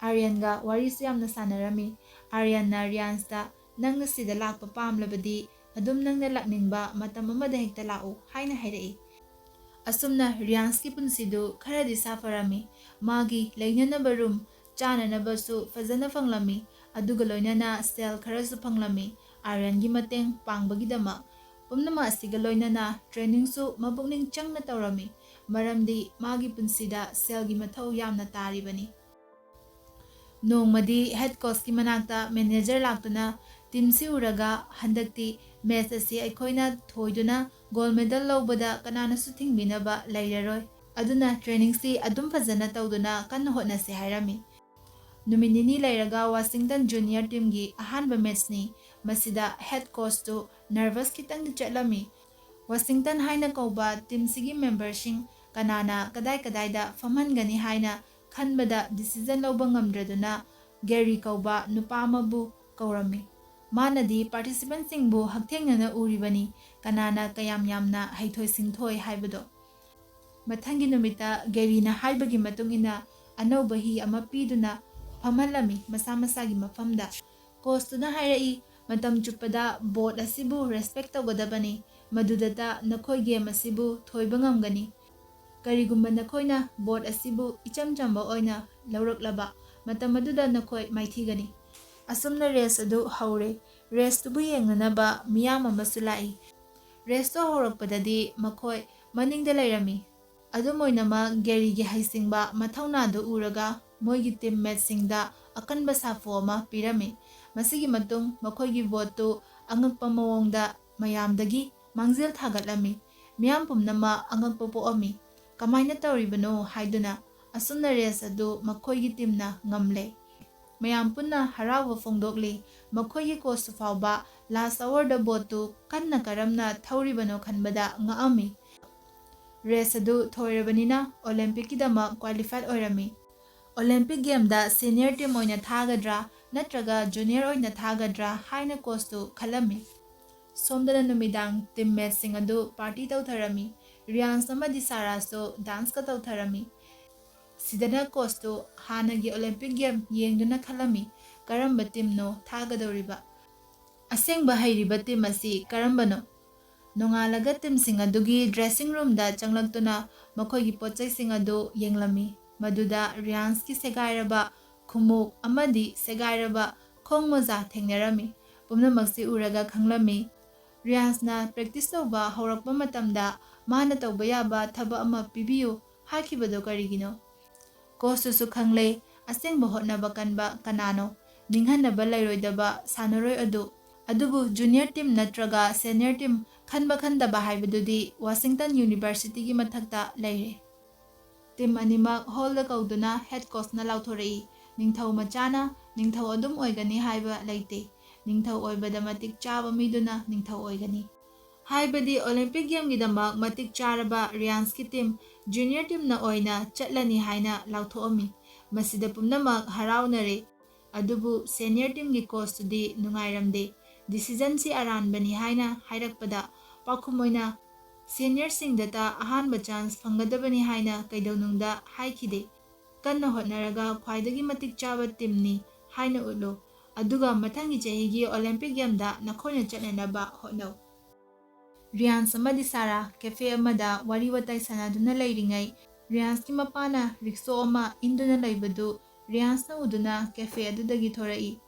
ꯑꯥꯔꯌꯟꯒ ꯋꯥꯔꯤꯁꯨ ꯌꯥꯝꯅ ꯁꯥꯟꯅꯔꯝꯃꯤ꯫ ꯑꯥꯔꯌꯟꯅ ꯔꯤꯌꯥꯟꯁꯇ, "ꯅꯪꯅ ꯁꯤꯗ ꯂꯥꯛꯄ ꯄꯥꯝꯂꯕꯗꯤ ꯑꯗꯨꯝ ꯅꯪꯅ ꯂꯥꯛꯅꯤꯡꯕ ꯃꯇꯝ ꯑꯃꯗ ꯍꯦꯛꯇ ꯂꯥꯛꯎ" ꯍꯥꯏꯅ ꯍꯥꯏꯔꯛꯏ꯫ ꯑꯁꯨꯝꯅ ꯔꯤꯌꯥꯟꯁꯀꯤ ꯄꯨꯟꯁꯤꯗꯨ ꯈꯔꯗꯤ ꯁꯥꯐꯔꯝꯃꯤ꯫ ꯃꯥꯒꯤ ꯂꯩꯅꯅꯕ ꯔꯨꯝ, ꯆꯥꯅꯅꯕꯁꯨ ꯐꯖꯅ ꯐꯪꯂꯝꯃꯤ꯫ ꯑꯗꯨꯒ ꯂꯣꯏꯅꯅ ꯁꯦꯜ ꯈꯔꯁꯨ ꯐꯪꯂꯝꯃꯤ꯫ ꯑꯥꯔꯌꯟꯒꯤ ꯃꯇꯦꯡ ꯄꯥꯡꯕꯒꯤꯗꯃꯛ ꯄꯨꯝꯅꯃꯛ ꯑꯁꯤꯒ ꯂꯣꯏꯅꯅ ꯇ꯭ꯔꯦꯅꯤꯡꯁꯨ ꯃꯄꯨꯛꯅꯤꯡ ꯆꯪꯅ ꯇꯧꯔꯝꯃꯤ, ꯃꯔꯝꯗꯤ ꯃꯥꯒꯤ ꯄꯨꯟꯁꯤꯗ ꯁꯦꯜꯒꯤ ꯃꯊꯧ ꯌꯥꯝꯅ ꯇꯥꯔꯤꯕꯅꯤ꯫ ꯅꯣꯡꯃꯗꯤ ꯍꯦꯗ ꯀꯣꯆꯀꯤ ꯃꯅꯥꯛꯇ ꯃꯦꯅꯦꯖꯔ ꯂꯥꯛꯇꯨꯅ ꯇꯤꯝꯁꯤ ꯎꯔꯒ, "ꯍꯟꯗꯛꯇꯤ ꯃꯦꯆ ꯑꯁꯤ ꯑꯩꯈꯣꯏꯅ ꯊꯣꯏꯗꯨꯅ ꯒꯣꯜ ꯃꯦꯗꯜ ꯂꯧꯕꯗ ꯀꯅꯥꯅꯁꯨ ꯊꯤꯡꯕꯤꯅꯕ ꯂꯩꯔꯔꯣꯏ꯫ ꯑꯗꯨꯅ ꯇ꯭ꯔꯦꯅꯤꯡꯁꯤ ꯑꯗꯨꯝ ꯐꯖꯅ ꯇꯧꯗꯨꯅ ꯀꯟꯅ ꯍꯣꯠꯅꯁꯤ" ꯍꯥꯏꯔꯝꯃꯤ꯫ ꯅꯨꯃꯤꯠ ꯅꯤꯅꯤ ꯂꯩꯔꯒ ꯋꯥꯁꯤꯡꯇꯟ ꯖꯨꯅꯤꯌꯔ ꯇꯤꯝꯒꯤ ꯑꯍꯥꯟꯕ ꯃꯦꯆꯅꯤ꯫ ꯃꯁꯤꯗ ꯍꯦꯗ ꯀꯣꯆꯇꯨ ꯅꯔꯚꯁ ꯈꯤꯇꯪꯗꯤ ꯆꯠꯂꯝꯃꯤ꯫ ꯋꯥꯁꯤꯡꯇꯟ ꯍꯥꯏꯅ ꯀꯧꯕ ꯇꯤꯝꯁꯤꯒꯤ ꯃꯦꯝꯕꯔꯁꯤꯡ ꯀꯅꯥꯅ ꯀꯗꯥꯏ ꯀꯗꯥꯏꯗ ꯐꯝꯍꯟꯒꯅꯤ ꯍꯥꯏꯅ ꯈꯟꯕꯗ ꯗꯤꯁꯤꯖꯟ ꯂꯧꯕ ꯉꯝꯗ꯭ꯔꯗꯨꯅ ꯒꯦꯔꯤ ꯀꯧꯕ ꯅꯨꯄꯥ ꯑꯃꯕꯨ ꯀꯧꯔꯝꯃꯤ꯫ ꯃꯥꯅꯗꯤ ꯄꯥꯔꯇꯤꯁꯤꯄꯦꯟꯁꯤꯡꯕꯨ ꯍꯛꯊꯦꯡꯅꯅ ꯎꯔꯤꯕꯅꯤ, ꯀꯅꯥꯅ ꯀꯌꯥꯝ ꯌꯥꯝꯅ ꯍꯩꯊꯣꯏ ꯁꯤꯡꯊꯣꯏ ꯍꯥꯏꯕꯗꯣ꯫ ꯃꯊꯪꯒꯤ ꯅꯨꯃꯤꯠꯇ ꯒꯦꯔꯤꯅ ꯍꯥꯏꯕꯒꯤ ꯃꯇꯨꯡ ꯏꯟꯅ ꯑꯅꯧꯕ ꯍꯤ ꯑꯃ ꯄꯤꯗꯨꯅ ꯐꯝꯍꯜꯂꯝꯃꯤ ꯃꯁꯥ ꯃꯁꯥꯒꯤ ꯃꯐꯝꯗ꯫ ꯀꯣꯆꯇꯨꯅ ꯍꯥꯏꯔꯛꯏ, "ꯃꯇꯝ ꯆꯨꯞꯄꯗ ꯕꯣꯠ ꯑꯁꯤꯕꯨ ꯔꯦꯁꯄꯦꯛ ꯇꯧꯒꯗꯕꯅꯤ, ꯃꯗꯨꯗꯇ ꯅꯈꯣꯏ ꯒꯦꯝ ꯑꯁꯤꯕꯨ ꯊꯣꯏꯕ ꯉꯝꯒꯅꯤ"꯫ ꯀꯔꯤꯒꯨꯝꯕ ꯅꯈꯣꯏꯅ ꯕꯣꯠ ꯑꯁꯤꯕꯨ ꯏꯆꯝ ꯆꯝꯕ ꯑꯣꯏꯅ ꯂꯧꯔꯛꯂꯕ, ꯃꯇꯝ ꯑꯗꯨꯗ ꯅꯈꯣꯏ ꯃꯥꯏꯊꯤꯒꯅꯤ꯫ ꯑꯁꯨꯝꯅ ꯔꯦꯁ ꯑꯗꯨ ꯍꯧꯔꯦ꯫ ꯔꯦꯁꯇꯨꯕꯨ ꯌꯦꯡꯅꯅꯕ ꯃꯤꯌꯥꯝ ꯑꯃꯁꯨ ꯂꯥꯛꯏ꯫ ꯔꯦꯁꯇꯣ ꯍꯧꯔꯛꯄꯗꯗꯤ ꯃꯈꯣꯏ ꯃꯅꯤꯡꯗ ꯂꯩꯔꯝꯃꯤ꯫ ꯑꯗꯨꯝ ꯑꯣꯏꯅꯃꯛ, ꯒꯦꯔꯤꯒꯤ ꯍꯩꯁꯤꯡꯕ ꯃꯊꯧꯅꯥꯗꯨ ꯎꯔꯒ ꯃꯣꯏꯒꯤ ꯇꯤꯝꯃꯦꯠꯁꯤꯡꯗ ꯑꯀꯟꯕ ꯁꯥꯐꯨ ꯑꯃ ꯄꯤꯔꯝꯃꯤ꯫ ꯃꯁꯤꯒꯤ ꯃꯇꯨꯡ ꯃꯈꯣꯏꯒꯤ ꯕꯣꯠꯇꯨ ꯑꯉꯛꯄ ꯃꯑꯣꯡꯗ ꯃꯌꯥꯝꯗꯒꯤ ꯃꯥꯡꯖꯤꯜ ꯊꯥꯒꯠꯂꯝꯃꯤ꯫ ꯃꯤꯌꯥꯝ ꯄꯨꯝꯅꯃꯛ ꯑꯉꯛꯄ ꯄꯣꯛꯑꯝꯃꯤ꯫ "ꯀꯃꯥꯏꯅ ꯇꯧꯔꯤꯕꯅꯣ?" ꯍꯥꯏꯗꯨꯅ꯫ ꯑꯁꯨꯝꯅ ꯔꯦꯁ ꯑꯗꯨ ꯃꯈꯣꯏꯒꯤ ꯇꯤꯝꯅ ꯉꯝꯂꯦ꯫ ꯃꯌꯥꯝ ꯄꯨꯟꯅ ꯍꯔꯥꯎꯕ ꯐꯣꯡꯗꯣꯛꯂꯤ꯫ ꯃꯈꯣꯏꯒꯤ ꯀꯣꯆꯁꯨ ꯐꯥꯎꯕ ꯂꯥꯁ ꯑꯋꯥꯔꯗ ꯕꯣꯠꯇꯨ ꯀꯟꯅ ꯀꯔꯝꯅ ꯊꯧꯔꯤꯕꯅꯣ ꯈꯟꯕꯗ ꯉꯛꯑꯝꯃꯤ꯫ ꯔꯦꯁ ꯑꯗꯨ ꯊꯣꯏꯔꯕꯅꯤꯅ ꯑꯣꯂꯦꯝꯄꯤꯛꯀꯤꯗꯃꯛ ꯀ꯭ꯋꯥꯂꯤꯐꯥꯏꯠ ꯑꯣꯏꯔꯝꯃꯤ꯫ ꯑꯣꯂꯦꯝꯄꯤꯛ ꯒꯦꯝꯗ ꯁꯦꯅꯤꯌꯔ ꯇꯤꯝ ꯑꯣꯏꯅ ꯊꯥꯒꯗ꯭ꯔꯥ ꯅꯠꯇ꯭ꯔꯒ ꯖꯨꯅꯤꯌꯔ ꯑꯣꯏꯅ ꯊꯥꯒꯗ꯭ꯔꯥ ꯍꯥꯏꯅ ꯀꯣꯆꯇꯨ ꯈꯜꯂꯝꯃꯤ꯫ ꯁꯣꯝꯗꯅ ꯅꯨꯃꯤꯗꯥꯡ ꯇꯤꯝꯃꯦꯠꯁꯤꯡ ꯑꯗꯨ ꯄꯥꯔꯇꯤ ꯇꯧꯊꯔꯝꯃꯤ꯫ ꯔꯤꯌꯥꯟꯁ ꯑꯃꯗꯤ ꯁꯥꯔꯥꯁꯨ ꯗꯥꯟꯁꯀ ꯇꯧꯊꯔꯝꯃꯤ꯫ ꯁꯤꯗꯅ ꯀꯣꯆꯇꯨ ꯍꯥꯟꯅꯒꯤ ꯑꯣꯂꯦꯝꯄꯤꯛ ꯒꯦꯝ ꯌꯦꯡꯗꯨꯅ ꯈꯜꯂꯝꯃꯤ, ꯀꯔꯝꯕ ꯇꯤꯝꯅꯣ ꯊꯥꯒꯗꯧꯔꯤꯕ? ꯑꯁꯦꯡꯕ ꯍꯩꯔꯤꯕ ꯇꯤꯝ ꯑꯁꯤ ꯀꯔꯝꯕꯅꯣ? ꯅꯣꯡꯉꯥꯜꯂꯒ ꯇꯤꯝꯁꯤꯡ ꯑꯗꯨꯒꯤ ꯗ꯭ꯔꯦꯁꯤꯡ ꯔꯨꯝꯗ ꯆꯪꯂꯛꯇꯨꯅ ꯃꯈꯣꯏꯒꯤ ꯄꯣꯠꯆꯩꯁꯤꯡ ꯑꯗꯨ ꯌꯦꯡꯂꯝꯃꯤ꯫ ꯃꯗꯨꯗ ꯔꯤꯌꯥꯟꯁꯀꯤ ꯁꯦꯒꯥꯏꯔꯕ ꯈꯣꯡꯎꯞ ꯑꯃꯗꯤ ꯁꯦꯒꯥꯏꯔꯕ ꯈꯣꯡ ꯃꯣꯖꯥ ꯊꯦꯡꯅꯔꯝꯃꯤ꯫ ꯄꯨꯝꯅꯃꯛꯁꯤ ꯎꯔꯒ ꯈꯪꯂꯝꯃꯤ꯫ ꯔꯤꯌꯥꯟꯁꯅ ꯄ꯭ꯔꯦꯛꯇꯤꯁ ꯇꯧꯕ ꯍꯧꯔꯛꯄ ꯃꯇꯝꯗ ꯃꯥꯅ ꯇꯧꯕ ꯌꯥꯕ ꯊꯕꯛ ꯑꯃ ꯄꯤꯕꯤꯌꯨ ꯍꯥꯏꯈꯤꯕꯗꯣ ꯀꯔꯤꯒꯤꯅꯣ? ꯀꯣꯆꯇꯨꯁꯨ ꯈꯪꯂꯦ, ꯑꯁꯦꯡꯕ ꯍꯣꯠꯅꯕ ꯀꯟꯕ ꯀꯅꯥꯅꯣ? ꯅꯤꯡꯍꯟꯅꯕ ꯂꯩꯔꯣꯏꯗꯕ ꯁꯥꯟꯅꯔꯣꯏ ꯑꯗꯨ꯫ ꯑꯗꯨꯕꯨ ꯖꯨꯅꯤꯌꯔ ꯇꯤꯝ ꯅꯠꯇ꯭ꯔꯒ ꯁꯦꯅꯤꯌꯔ ꯇꯤꯝ ꯈꯟꯕ ꯈꯟꯗꯕ ꯍꯥꯏꯕꯗꯨꯗꯤ ꯋꯥꯁꯤꯡꯇꯟ ꯌꯨꯅꯤꯚꯔꯁꯤꯇꯤꯒꯤ ꯃꯊꯛꯇ ꯂꯩꯔꯦ꯫ ꯇꯤꯝ ꯑꯅꯤꯃꯛ ꯍꯣꯜꯗ ꯀꯧꯗꯨꯅ ꯍꯦꯗ ꯀꯣꯆꯅ ꯂꯥꯎꯊꯣꯔꯛꯏ, "ꯅꯤꯡꯊꯧ ꯃꯆꯥꯅ ꯅꯤꯡꯊꯧ ꯑꯗꯨꯝ ꯑꯣꯏꯒꯅꯤ ꯍꯥꯏꯕ ꯂꯩꯇꯦ꯫ ꯅꯤꯡꯊꯧ ꯑꯣꯏꯕꯗ ꯃꯇꯤꯛ ꯆꯥꯕ ꯃꯤꯗꯨꯅ ꯅꯤꯡꯊꯧ ꯑꯣꯏꯒꯅꯤ"꯫ ꯍꯥꯏꯕꯗꯤ ꯑꯣꯂꯦꯝꯄꯤꯛ ꯒꯦꯝꯒꯤꯗꯃꯛ ꯃꯇꯤꯛ ꯆꯥꯔꯕ ꯔꯤꯌꯥꯟꯁꯀꯤ ꯇꯤꯝ ꯖꯨꯅꯤꯌꯔ ꯇꯤꯝꯅ ꯑꯣꯏꯅ ꯆꯠꯂꯅꯤ ꯍꯥꯏꯅ ꯂꯥꯎꯊꯣꯛꯑꯝꯃꯤ꯫ ꯃꯁꯤꯗ ꯄꯨꯝꯅꯃꯛ ꯍꯔꯥꯎꯅꯔꯦ꯫ ꯑꯗꯨꯕꯨ ꯁꯦꯅꯤꯌꯔ ꯇꯤꯝꯒꯤ ꯀꯣꯆꯇꯨꯗꯤ ꯅꯨꯡꯉꯥꯏꯔꯝꯗꯦ꯫ ꯗꯤꯁꯤꯖꯟꯁꯤ ꯑꯔꯥꯟꯕꯅꯤ ꯍꯥꯏꯅ ꯍꯥꯏꯔꯛꯄꯗ ꯄꯥꯎꯈꯨꯝ ꯑꯣꯏꯅ ꯁꯦꯅꯤꯌꯔꯁꯤꯡꯗꯇ ꯑꯍꯥꯟꯕ ꯆꯥꯟꯁ ꯐꯪꯒꯗꯕꯅꯤ ꯍꯥꯏꯅ ꯀꯩꯗꯧꯅꯨꯡꯗ ꯍꯥꯏꯈꯤꯗꯦ꯫ ꯀꯟꯅ ꯍꯣꯠꯅꯔꯒ ꯈ꯭ꯋꯥꯏꯗꯒꯤ ꯃꯇꯤꯛ ꯆꯥꯕ ꯇꯤꯝꯅꯤ ꯍꯥꯏꯅ ꯎꯠꯂꯨ꯫ ꯑꯗꯨꯒ ꯃꯊꯪꯒꯤ ꯆꯍꯤꯒꯤ ꯑꯣꯂꯦꯝꯄꯤꯛ ꯒꯦꯝꯗ ꯅꯈꯣꯏꯅ ꯆꯠꯅꯅꯕ ꯍꯣꯠꯅꯧ꯫ ꯔꯤꯌꯥꯟꯁ ꯑꯃꯗꯤ ꯁꯥꯔꯥ ꯀꯦꯐꯦ ꯑꯃꯗ ꯋꯥꯔꯤ ꯋꯥꯇꯥꯏ ꯁꯥꯟꯅꯗꯨꯅ ꯂꯩꯔꯤꯉꯩ, ꯔꯤꯌꯥꯟꯁꯀꯤ ꯃꯄꯥꯅ ꯔꯤꯛꯁꯣ ꯑꯃ ꯏꯟꯗꯨꯅ ꯂꯩꯕꯗꯨ ꯔꯤꯌꯥꯟꯁꯅ ꯎꯗꯨꯅ ꯀꯦꯐꯦ ꯑꯗꯨꯗꯒꯤ ꯊꯣꯔꯛꯏ꯫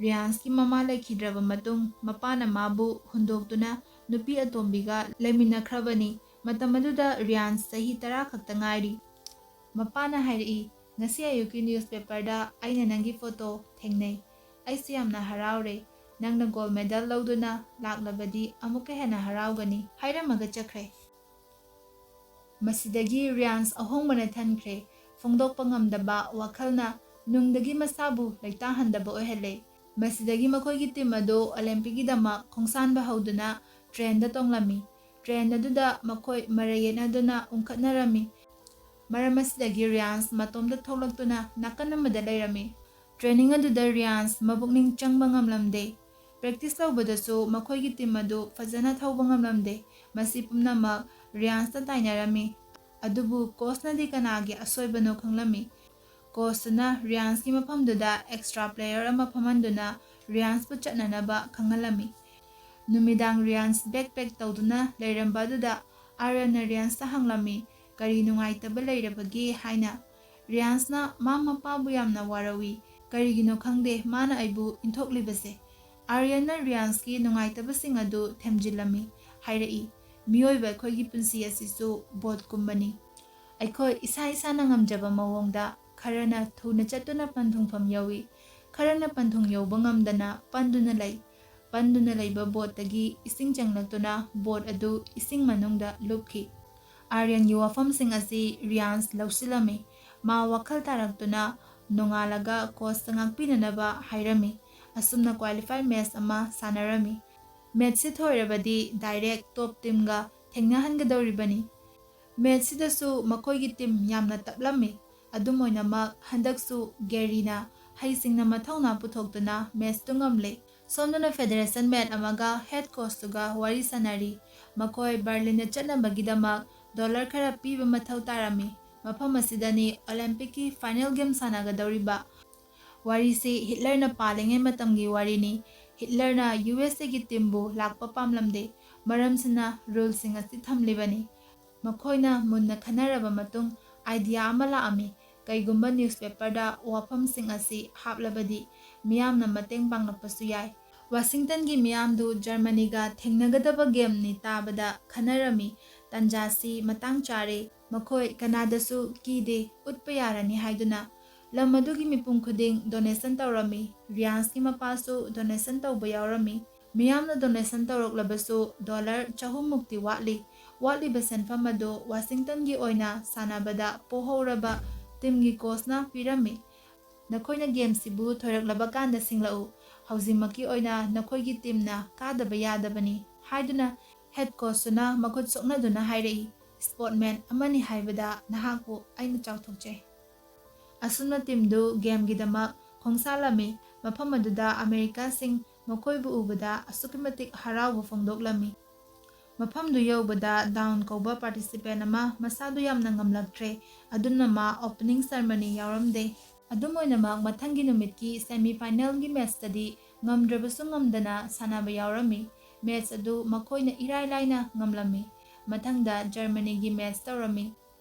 ꯔꯤꯌꯥꯟꯁꯀꯤ ꯃꯃꯥ ꯂꯩꯈꯤꯗ꯭ꯔꯕ ꯃꯇꯨꯡ, ꯃꯄꯥꯅ ꯃꯥꯕꯨ ꯍꯨꯟꯗꯣꯛꯇꯨꯅ ꯅꯨꯄꯤ ꯑꯇꯣꯝꯕꯤꯒ ꯂꯩꯃꯤꯟꯅꯈ꯭ꯔꯕꯅꯤ꯫ ꯃꯇꯝ ꯑꯗꯨꯗ ꯔꯤꯌꯥꯟꯁ ꯆꯍꯤ ꯇꯔꯥ ꯈꯛꯇ ꯉꯥꯏꯔꯤ꯫ ꯃꯄꯥꯅ ꯍꯥꯏꯔꯛꯏ, "ꯉꯁꯤ ꯑꯌꯨꯛꯀꯤ ꯅ꯭ꯌꯨꯁꯄꯦꯄꯔꯗ ꯑꯩꯅ ꯅꯪꯒꯤ ꯐꯣꯇꯣ ꯊꯦꯡꯅꯩ꯫ ꯑꯩꯁꯨ ꯌꯥꯝꯅ ꯍꯔꯥꯎꯔꯦ꯫ ꯅꯪꯅ ꯒꯣꯜ ꯃꯦꯗꯜ ꯂꯧꯗꯨꯅ ꯂꯥꯛꯂꯕꯗꯤ ꯑꯃꯨꯛꯀ ꯍꯦꯟꯅ ꯍꯔꯥꯎꯒꯅꯤ" ꯍꯥꯏꯔꯝꯃꯒ ꯆꯠꯈ꯭ꯔꯦ꯫ ꯃꯁꯤꯗꯒꯤ ꯔꯤꯌꯥꯟꯁ ꯑꯍꯣꯡꯕꯅ ꯊꯟꯈ꯭ꯔꯦ꯫ ꯐꯣꯡꯗꯣꯛꯄ ꯉꯝꯗꯕ ꯋꯥꯈꯜꯅ ꯅꯨꯡꯗꯒꯤ ꯃꯁꯥꯕꯨ ꯂꯩꯇꯥꯍꯟꯗꯕ ꯑꯣꯏꯍꯜꯂꯦ꯫ ꯃꯁꯤꯗꯒꯤ ꯃꯈꯣꯏꯒꯤ ꯇꯤꯝ ꯑꯗꯨ ꯑꯣꯂꯦꯝꯄꯤꯛꯀꯤꯗꯃꯛ ꯈꯣꯡꯁꯥꯟꯕ ꯍꯧꯗꯨꯅ ꯇ꯭ꯔꯦꯟꯗ ꯇꯣꯡꯂꯝꯃꯤ꯫ ꯇ꯭ꯔꯦꯟ ꯑꯗꯨꯗ ꯃꯈꯣꯏ ꯃꯔꯩ ꯌꯦꯠꯅꯗꯨꯅ ꯎꯪꯈꯠꯅꯔꯝꯃꯤ꯫ ꯃꯔꯝ ꯑꯁꯤꯗꯒꯤ ꯔꯤꯌꯥꯟꯁ ꯃꯇꯣꯝꯇ ꯊꯣꯛꯂꯛꯇꯨꯅ ꯅꯥꯀꯟ ꯑꯃꯗ ꯂꯩꯔꯝꯃꯤ꯫ ꯇ꯭ꯔꯦꯅꯤꯡ ꯑꯗꯨꯗ ꯔꯤꯌꯥꯟꯁ ꯃꯄꯨꯛꯅꯤꯡ ꯆꯪꯕ ꯉꯝꯂꯝꯗꯦ꯫ ꯄ꯭ꯔꯦꯛꯇꯤꯁ ꯇꯧꯕꯗꯁꯨ ꯃꯈꯣꯏꯒꯤ ꯇꯤꯝ ꯑꯗꯨ ꯐꯖꯅ ꯊꯧꯕ ꯉꯝꯂꯝꯗꯦ꯫ ꯃꯁꯤ ꯄꯨꯝꯅꯃꯛ ꯔꯤꯌꯥꯟꯁꯇ ꯇꯥꯏꯅꯔꯝꯃꯤ꯫ ꯑꯗꯨꯕꯨ ꯀꯣꯆꯅꯗꯤ ꯀꯅꯥꯒꯤ ꯑꯁꯣꯏꯕꯅꯣ ꯈꯪꯂꯝꯃꯤ꯫ ꯀꯣꯆꯇꯨꯅ ꯔꯤꯌꯥꯟꯁꯀꯤ ꯃꯐꯝꯗꯨꯗ ꯑꯦꯛꯁꯇ꯭ꯔꯥ ꯄ꯭ꯂꯦꯌꯔ ꯑꯃ ꯐꯝꯍꯟꯗꯨꯅ ꯔꯤꯌꯥꯟꯁꯄꯨ ꯆꯠꯅꯅꯕ ꯈꯪꯍꯜꯂꯝꯃꯤ꯫ ꯅꯨꯃꯤꯗꯥꯡ ꯔꯤꯌꯥꯟꯁ ꯕꯦꯛ ꯄꯦꯛ ꯇꯧꯗꯨꯅ ꯂꯩꯔꯝꯕ ꯑꯗꯨꯗ ꯑꯥꯔꯌꯟꯅ ꯔꯤꯌꯥꯟꯁꯇ ꯍꯪꯂꯝꯃꯤ, "ꯀꯔꯤ ꯅꯨꯡꯉꯥꯏꯇꯕ ꯂꯩꯔꯕꯒꯦ?" ꯍꯥꯏꯅ꯫ ꯔꯤꯌꯥꯟꯁꯅ ꯃꯥ ꯃꯄꯥꯕꯨ ꯌꯥꯝꯅ ꯋꯥꯔꯧꯏ꯫ ꯀꯔꯤꯒꯤꯅꯣ ꯈꯪꯗꯦ ꯃꯥꯅ ꯑꯩꯕꯨ ꯏꯟꯊꯣꯛꯂꯤꯕꯁꯦ꯫ ꯑꯥꯔꯌꯟꯅ ꯔꯤꯌꯥꯟꯁꯀꯤ ꯅꯨꯡꯉꯥꯏꯇꯕꯁꯤꯡ ꯑꯗꯨ ꯊꯦꯝꯖꯤꯜꯂꯝꯃꯤ꯫ ꯍꯥꯏꯔꯛꯏ, "ꯃꯤꯑꯣꯏꯕ ꯑꯩꯈꯣꯏꯒꯤ ꯄꯨꯟꯁꯤ ꯑꯁꯤꯁꯨ ꯕꯣꯠꯀꯨꯝꯕꯅꯤ꯫ ꯑꯩꯈꯣꯏ ꯏꯁꯥ ꯏꯁꯥꯅ ꯉꯝꯖꯕ ꯃꯑꯣꯡꯗ ꯈꯔꯅ ꯊꯨꯅ ꯆꯠꯇꯨꯅ ꯄꯟꯊꯨꯡꯐꯝ ꯌꯧꯏ, ꯈꯔꯅ ꯄꯟꯊꯨꯡ ꯌꯧꯕ ꯉꯝꯗꯅ ꯄꯟꯗꯨꯅ ꯂꯩ꯫ ꯄꯟꯗꯨꯅ ꯂꯩꯕ ꯕꯣꯠꯇꯒꯤ ꯏꯁꯤꯡ ꯆꯪꯂꯛꯇꯨꯅ ꯕꯣꯠ ꯑꯗꯨ ꯏꯁꯤꯡ ꯃꯅꯨꯡꯗ ꯂꯨꯞꯈꯤ"꯫ ꯑꯥꯔꯌꯟꯒꯤ ꯋꯥꯐꯝꯁꯤꯡ ꯑꯁꯤ ꯔꯤꯌꯥꯟꯁ ꯂꯧꯁꯤꯜꯂꯝꯃꯤ꯫ ꯃꯥ ꯋꯥꯈꯜ ꯇꯥꯔꯛꯇꯨꯅ ꯅꯣꯡꯉꯥꯜꯂꯒ ꯀꯣꯆꯇ ꯉꯥꯛꯄꯤꯅꯅꯕ ꯍꯥꯏꯔꯝꯃꯤ꯫ ꯑꯁꯨꯝꯅ ꯀ꯭ꯋꯥꯂꯤꯐꯥꯏ ꯃꯦꯠꯆ ꯑꯃ ꯁꯥꯟꯅꯔꯝꯃꯤ꯫ ꯃꯦꯠꯆꯁꯤ ꯊꯣꯏꯔꯕꯗꯤ ꯗꯥꯏꯔꯦꯛ ꯇꯣꯞ ꯇꯤꯝꯒ ꯊꯦꯡꯅꯍꯟꯒꯗꯧꯔꯤꯕꯅꯤ꯫ ꯃꯦꯠꯆꯁꯤꯗꯁꯨ ꯃꯈꯣꯏꯒꯤ ꯇꯤꯝ ꯌꯥꯝꯅ ꯇꯞꯂꯝꯃꯤ꯫ ꯑꯗꯨꯝ ꯑꯣꯏꯅꯃꯛ, ꯍꯟꯗꯛꯁꯨ ꯒꯦꯔꯤꯅ ꯍꯩꯁꯤꯡꯅ ꯃꯊꯧꯅꯥ ꯄꯨꯊꯣꯛꯇꯨꯅ ꯃꯦꯠꯆꯇꯨ ꯉꯝꯂꯦ꯫ ꯁꯣꯝꯗꯅ ꯐꯦꯗꯔꯦꯁꯟ ꯃꯦꯠ ꯑꯃꯒ ꯍꯦꯗ ꯀꯣꯆꯇꯨꯒ ꯋꯥꯔꯤ ꯁꯥꯟꯅꯔꯤ꯫ ꯃꯈꯣꯏ ꯕꯔꯂꯤꯟꯗ ꯆꯠꯅꯕꯒꯤꯗꯃꯛ ꯗꯣꯂꯔ ꯈꯔ ꯄꯤꯕ ꯃꯊꯧ ꯇꯥꯔꯝꯃꯤ꯫ ꯃꯐꯝ ꯑꯁꯤꯗꯅꯤ ꯑꯣꯂꯦꯝꯄꯤꯛꯀꯤ ꯐꯥꯏꯅꯦꯜ ꯒꯦꯝ ꯁꯥꯟꯅꯒꯗꯧꯔꯤꯕ꯫ ꯋꯥꯔꯤꯁꯤ ꯍꯤꯠꯂꯔꯅ ꯄꯥꯜꯂꯤꯉꯩ ꯃꯇꯝꯒꯤ ꯋꯥꯔꯤꯅꯤ꯫ ꯍꯤꯠꯂꯔꯅ ꯌꯨ ꯑꯦꯁ ꯑꯦꯒꯤ ꯇꯤꯝꯕꯨ ꯂꯥꯛꯄ ꯄꯥꯝꯂꯝꯗꯦ꯫ ꯃꯔꯝꯁꯤꯅ ꯔꯨꯜꯁꯤꯡ ꯑꯁꯤ ꯊꯝꯂꯤꯕꯅꯤ꯫ ꯃꯈꯣꯏꯅ ꯃꯨꯟꯅ ꯈꯟꯅꯔꯕ ꯃꯇꯨꯡ ꯑꯥꯏꯗꯤꯌꯥ ꯑꯃ ꯂꯥꯛꯑꯝꯃꯤ꯫ ꯀꯩꯒꯨꯝꯕ ꯅ꯭ꯌꯨꯁꯄꯦꯄꯔꯗ ꯋꯥꯐꯝꯁꯤꯡ ꯑꯁꯤ ꯍꯥꯞꯂꯕꯗꯤ ꯃꯤꯌꯥꯝꯅ ꯃꯇꯦꯡ ꯄꯥꯡꯂꯛꯄꯁꯨ ꯌꯥꯏ꯫ ꯋꯥꯁꯤꯡꯇꯟꯒꯤ ꯃꯤꯌꯥꯝꯗꯨ ꯖꯔꯃꯅꯤꯒ ꯊꯦꯡꯅꯒꯗꯕ ꯒꯦꯝꯅꯤ ꯇꯥꯕꯗ ꯈꯟꯅꯔꯝꯃꯤ꯫ ꯇꯟꯖꯥꯁꯤ ꯃꯇꯥꯡ ꯆꯥꯔꯦ꯫ ꯃꯈꯣꯏ ꯀꯅꯥꯗꯁꯨ ꯀꯤꯗꯦ, ꯎꯠꯄ ꯌꯥꯔꯅꯤ ꯍꯥꯏꯗꯨꯅ꯫ ꯂꯝ ꯑꯗꯨꯒꯤ ꯃꯤꯄꯨꯝ ꯈꯨꯗꯤꯡ ꯗꯣꯅꯦꯁꯟ ꯇꯧꯔꯝꯃꯤ꯫ ꯔꯤꯌꯥꯟꯁꯀꯤ ꯃꯄꯥꯁꯨ ꯗꯣꯅꯦꯁꯟ ꯇꯧꯕ ꯌꯥꯎꯔꯝꯃꯤ꯫ ꯃꯤꯌꯥꯝꯅ ꯗꯣꯅꯦꯁꯟ ꯇꯧꯔꯛꯂꯕꯁꯨ ꯗꯣꯂꯔ ꯆꯍꯨꯝ ꯃꯨꯛꯇꯤ ꯋꯥꯠꯂꯤ꯫ ꯋꯥꯠꯂꯤꯕ ꯁꯦꯟꯐꯝ ꯑꯗꯨ ꯋꯥꯁꯤꯡꯇꯟꯒꯤ ꯑꯣꯏꯅ ꯁꯥꯟꯅꯕꯗ ꯄꯣꯍꯧꯔꯕ ꯇꯤꯝꯒꯤ ꯀꯣꯆꯅ ꯄꯤꯔꯝꯃꯤ꯫ ꯅꯈꯣꯏꯅ ꯒꯦꯝꯁꯤꯕꯨ ꯊꯣꯏꯔꯛꯂꯕ ꯀꯥꯟꯗ ꯁꯤꯡꯂꯛꯎ꯫ ꯍꯧꯖꯤꯛꯃꯛꯀꯤ ꯑꯣꯏꯅ ꯅꯈꯣꯏꯒꯤ ꯇꯤꯝꯅ ꯀꯥꯗꯕ ꯌꯥꯗꯕꯅꯤ ꯍꯥꯏꯗꯨꯅ ꯍꯦꯗ ꯀꯣꯆꯇꯨꯅ ꯃꯈꯨꯠ ꯁꯣꯛꯅꯗꯨꯅ ꯍꯥꯏꯔꯛꯏ꯫ ꯁ꯭ꯄꯣꯔꯠꯃꯦꯟ ꯑꯃꯅꯤ ꯍꯥꯏꯕꯗ ꯅꯍꯥꯛꯄꯨ ꯑꯩꯅ ꯆꯥꯎꯊꯣꯛꯆꯩ꯫ ꯑꯁꯨꯝꯅ ꯇꯤꯝꯗꯨ ꯒꯦꯝꯒꯤꯗꯃꯛ ꯈꯣꯡꯁꯥꯜꯂꯝꯃꯤ꯫ ꯃꯐꯝ ꯑꯗꯨꯗ ꯑꯃꯦꯔꯤꯀꯥꯁꯤꯡ ꯃꯈꯣꯏꯕꯨ ꯎꯕꯗ ꯑꯁꯨꯛꯀꯤ ꯃꯇꯤꯛ ꯍꯔꯥꯎꯕ ꯐꯣꯡꯗꯣꯛꯂꯝꯃꯤ꯫ ꯃꯐꯝꯗꯨ ꯌꯧꯕꯗ ꯗꯥꯎꯟ ꯀꯧꯕ ꯄꯥꯔꯇꯤꯁꯤꯄꯦꯟ ꯑꯃ ꯃꯁꯥꯗꯨ ꯌꯥꯝꯅ ꯉꯝꯂꯛꯇ꯭ꯔꯦ, ꯑꯗꯨꯅ ꯃꯥ ꯑꯣꯄꯅꯤꯡ ꯁꯦꯔꯃꯅꯤ ꯌꯥꯎꯔꯝꯗꯦ꯫ ꯑꯗꯨꯝ ꯑꯣꯏꯅꯃꯛ, ꯃꯊꯪꯒꯤ ꯅꯨꯃꯤꯠꯀꯤ ꯁꯦꯃꯤ ꯐꯥꯏꯅꯦꯜꯒꯤ ꯃꯦꯠꯆꯇꯗꯤ ꯉꯝꯗ꯭ꯔꯕꯁꯨ ꯉꯝꯗꯅ ꯁꯥꯟꯅꯕ ꯌꯥꯎꯔꯝꯃꯤ꯫ ꯃꯦꯠꯆ ꯑꯗꯨ ꯃꯈꯣꯏꯅ ꯏꯔꯥꯏ ꯂꯥꯏꯅ ꯉꯝꯂꯝꯃꯤ꯫ ꯃꯊꯪꯗ ꯖꯔꯃꯅꯤꯒꯤ ꯃꯦꯠꯆ ꯇꯧꯔꯝꯃꯤ꯫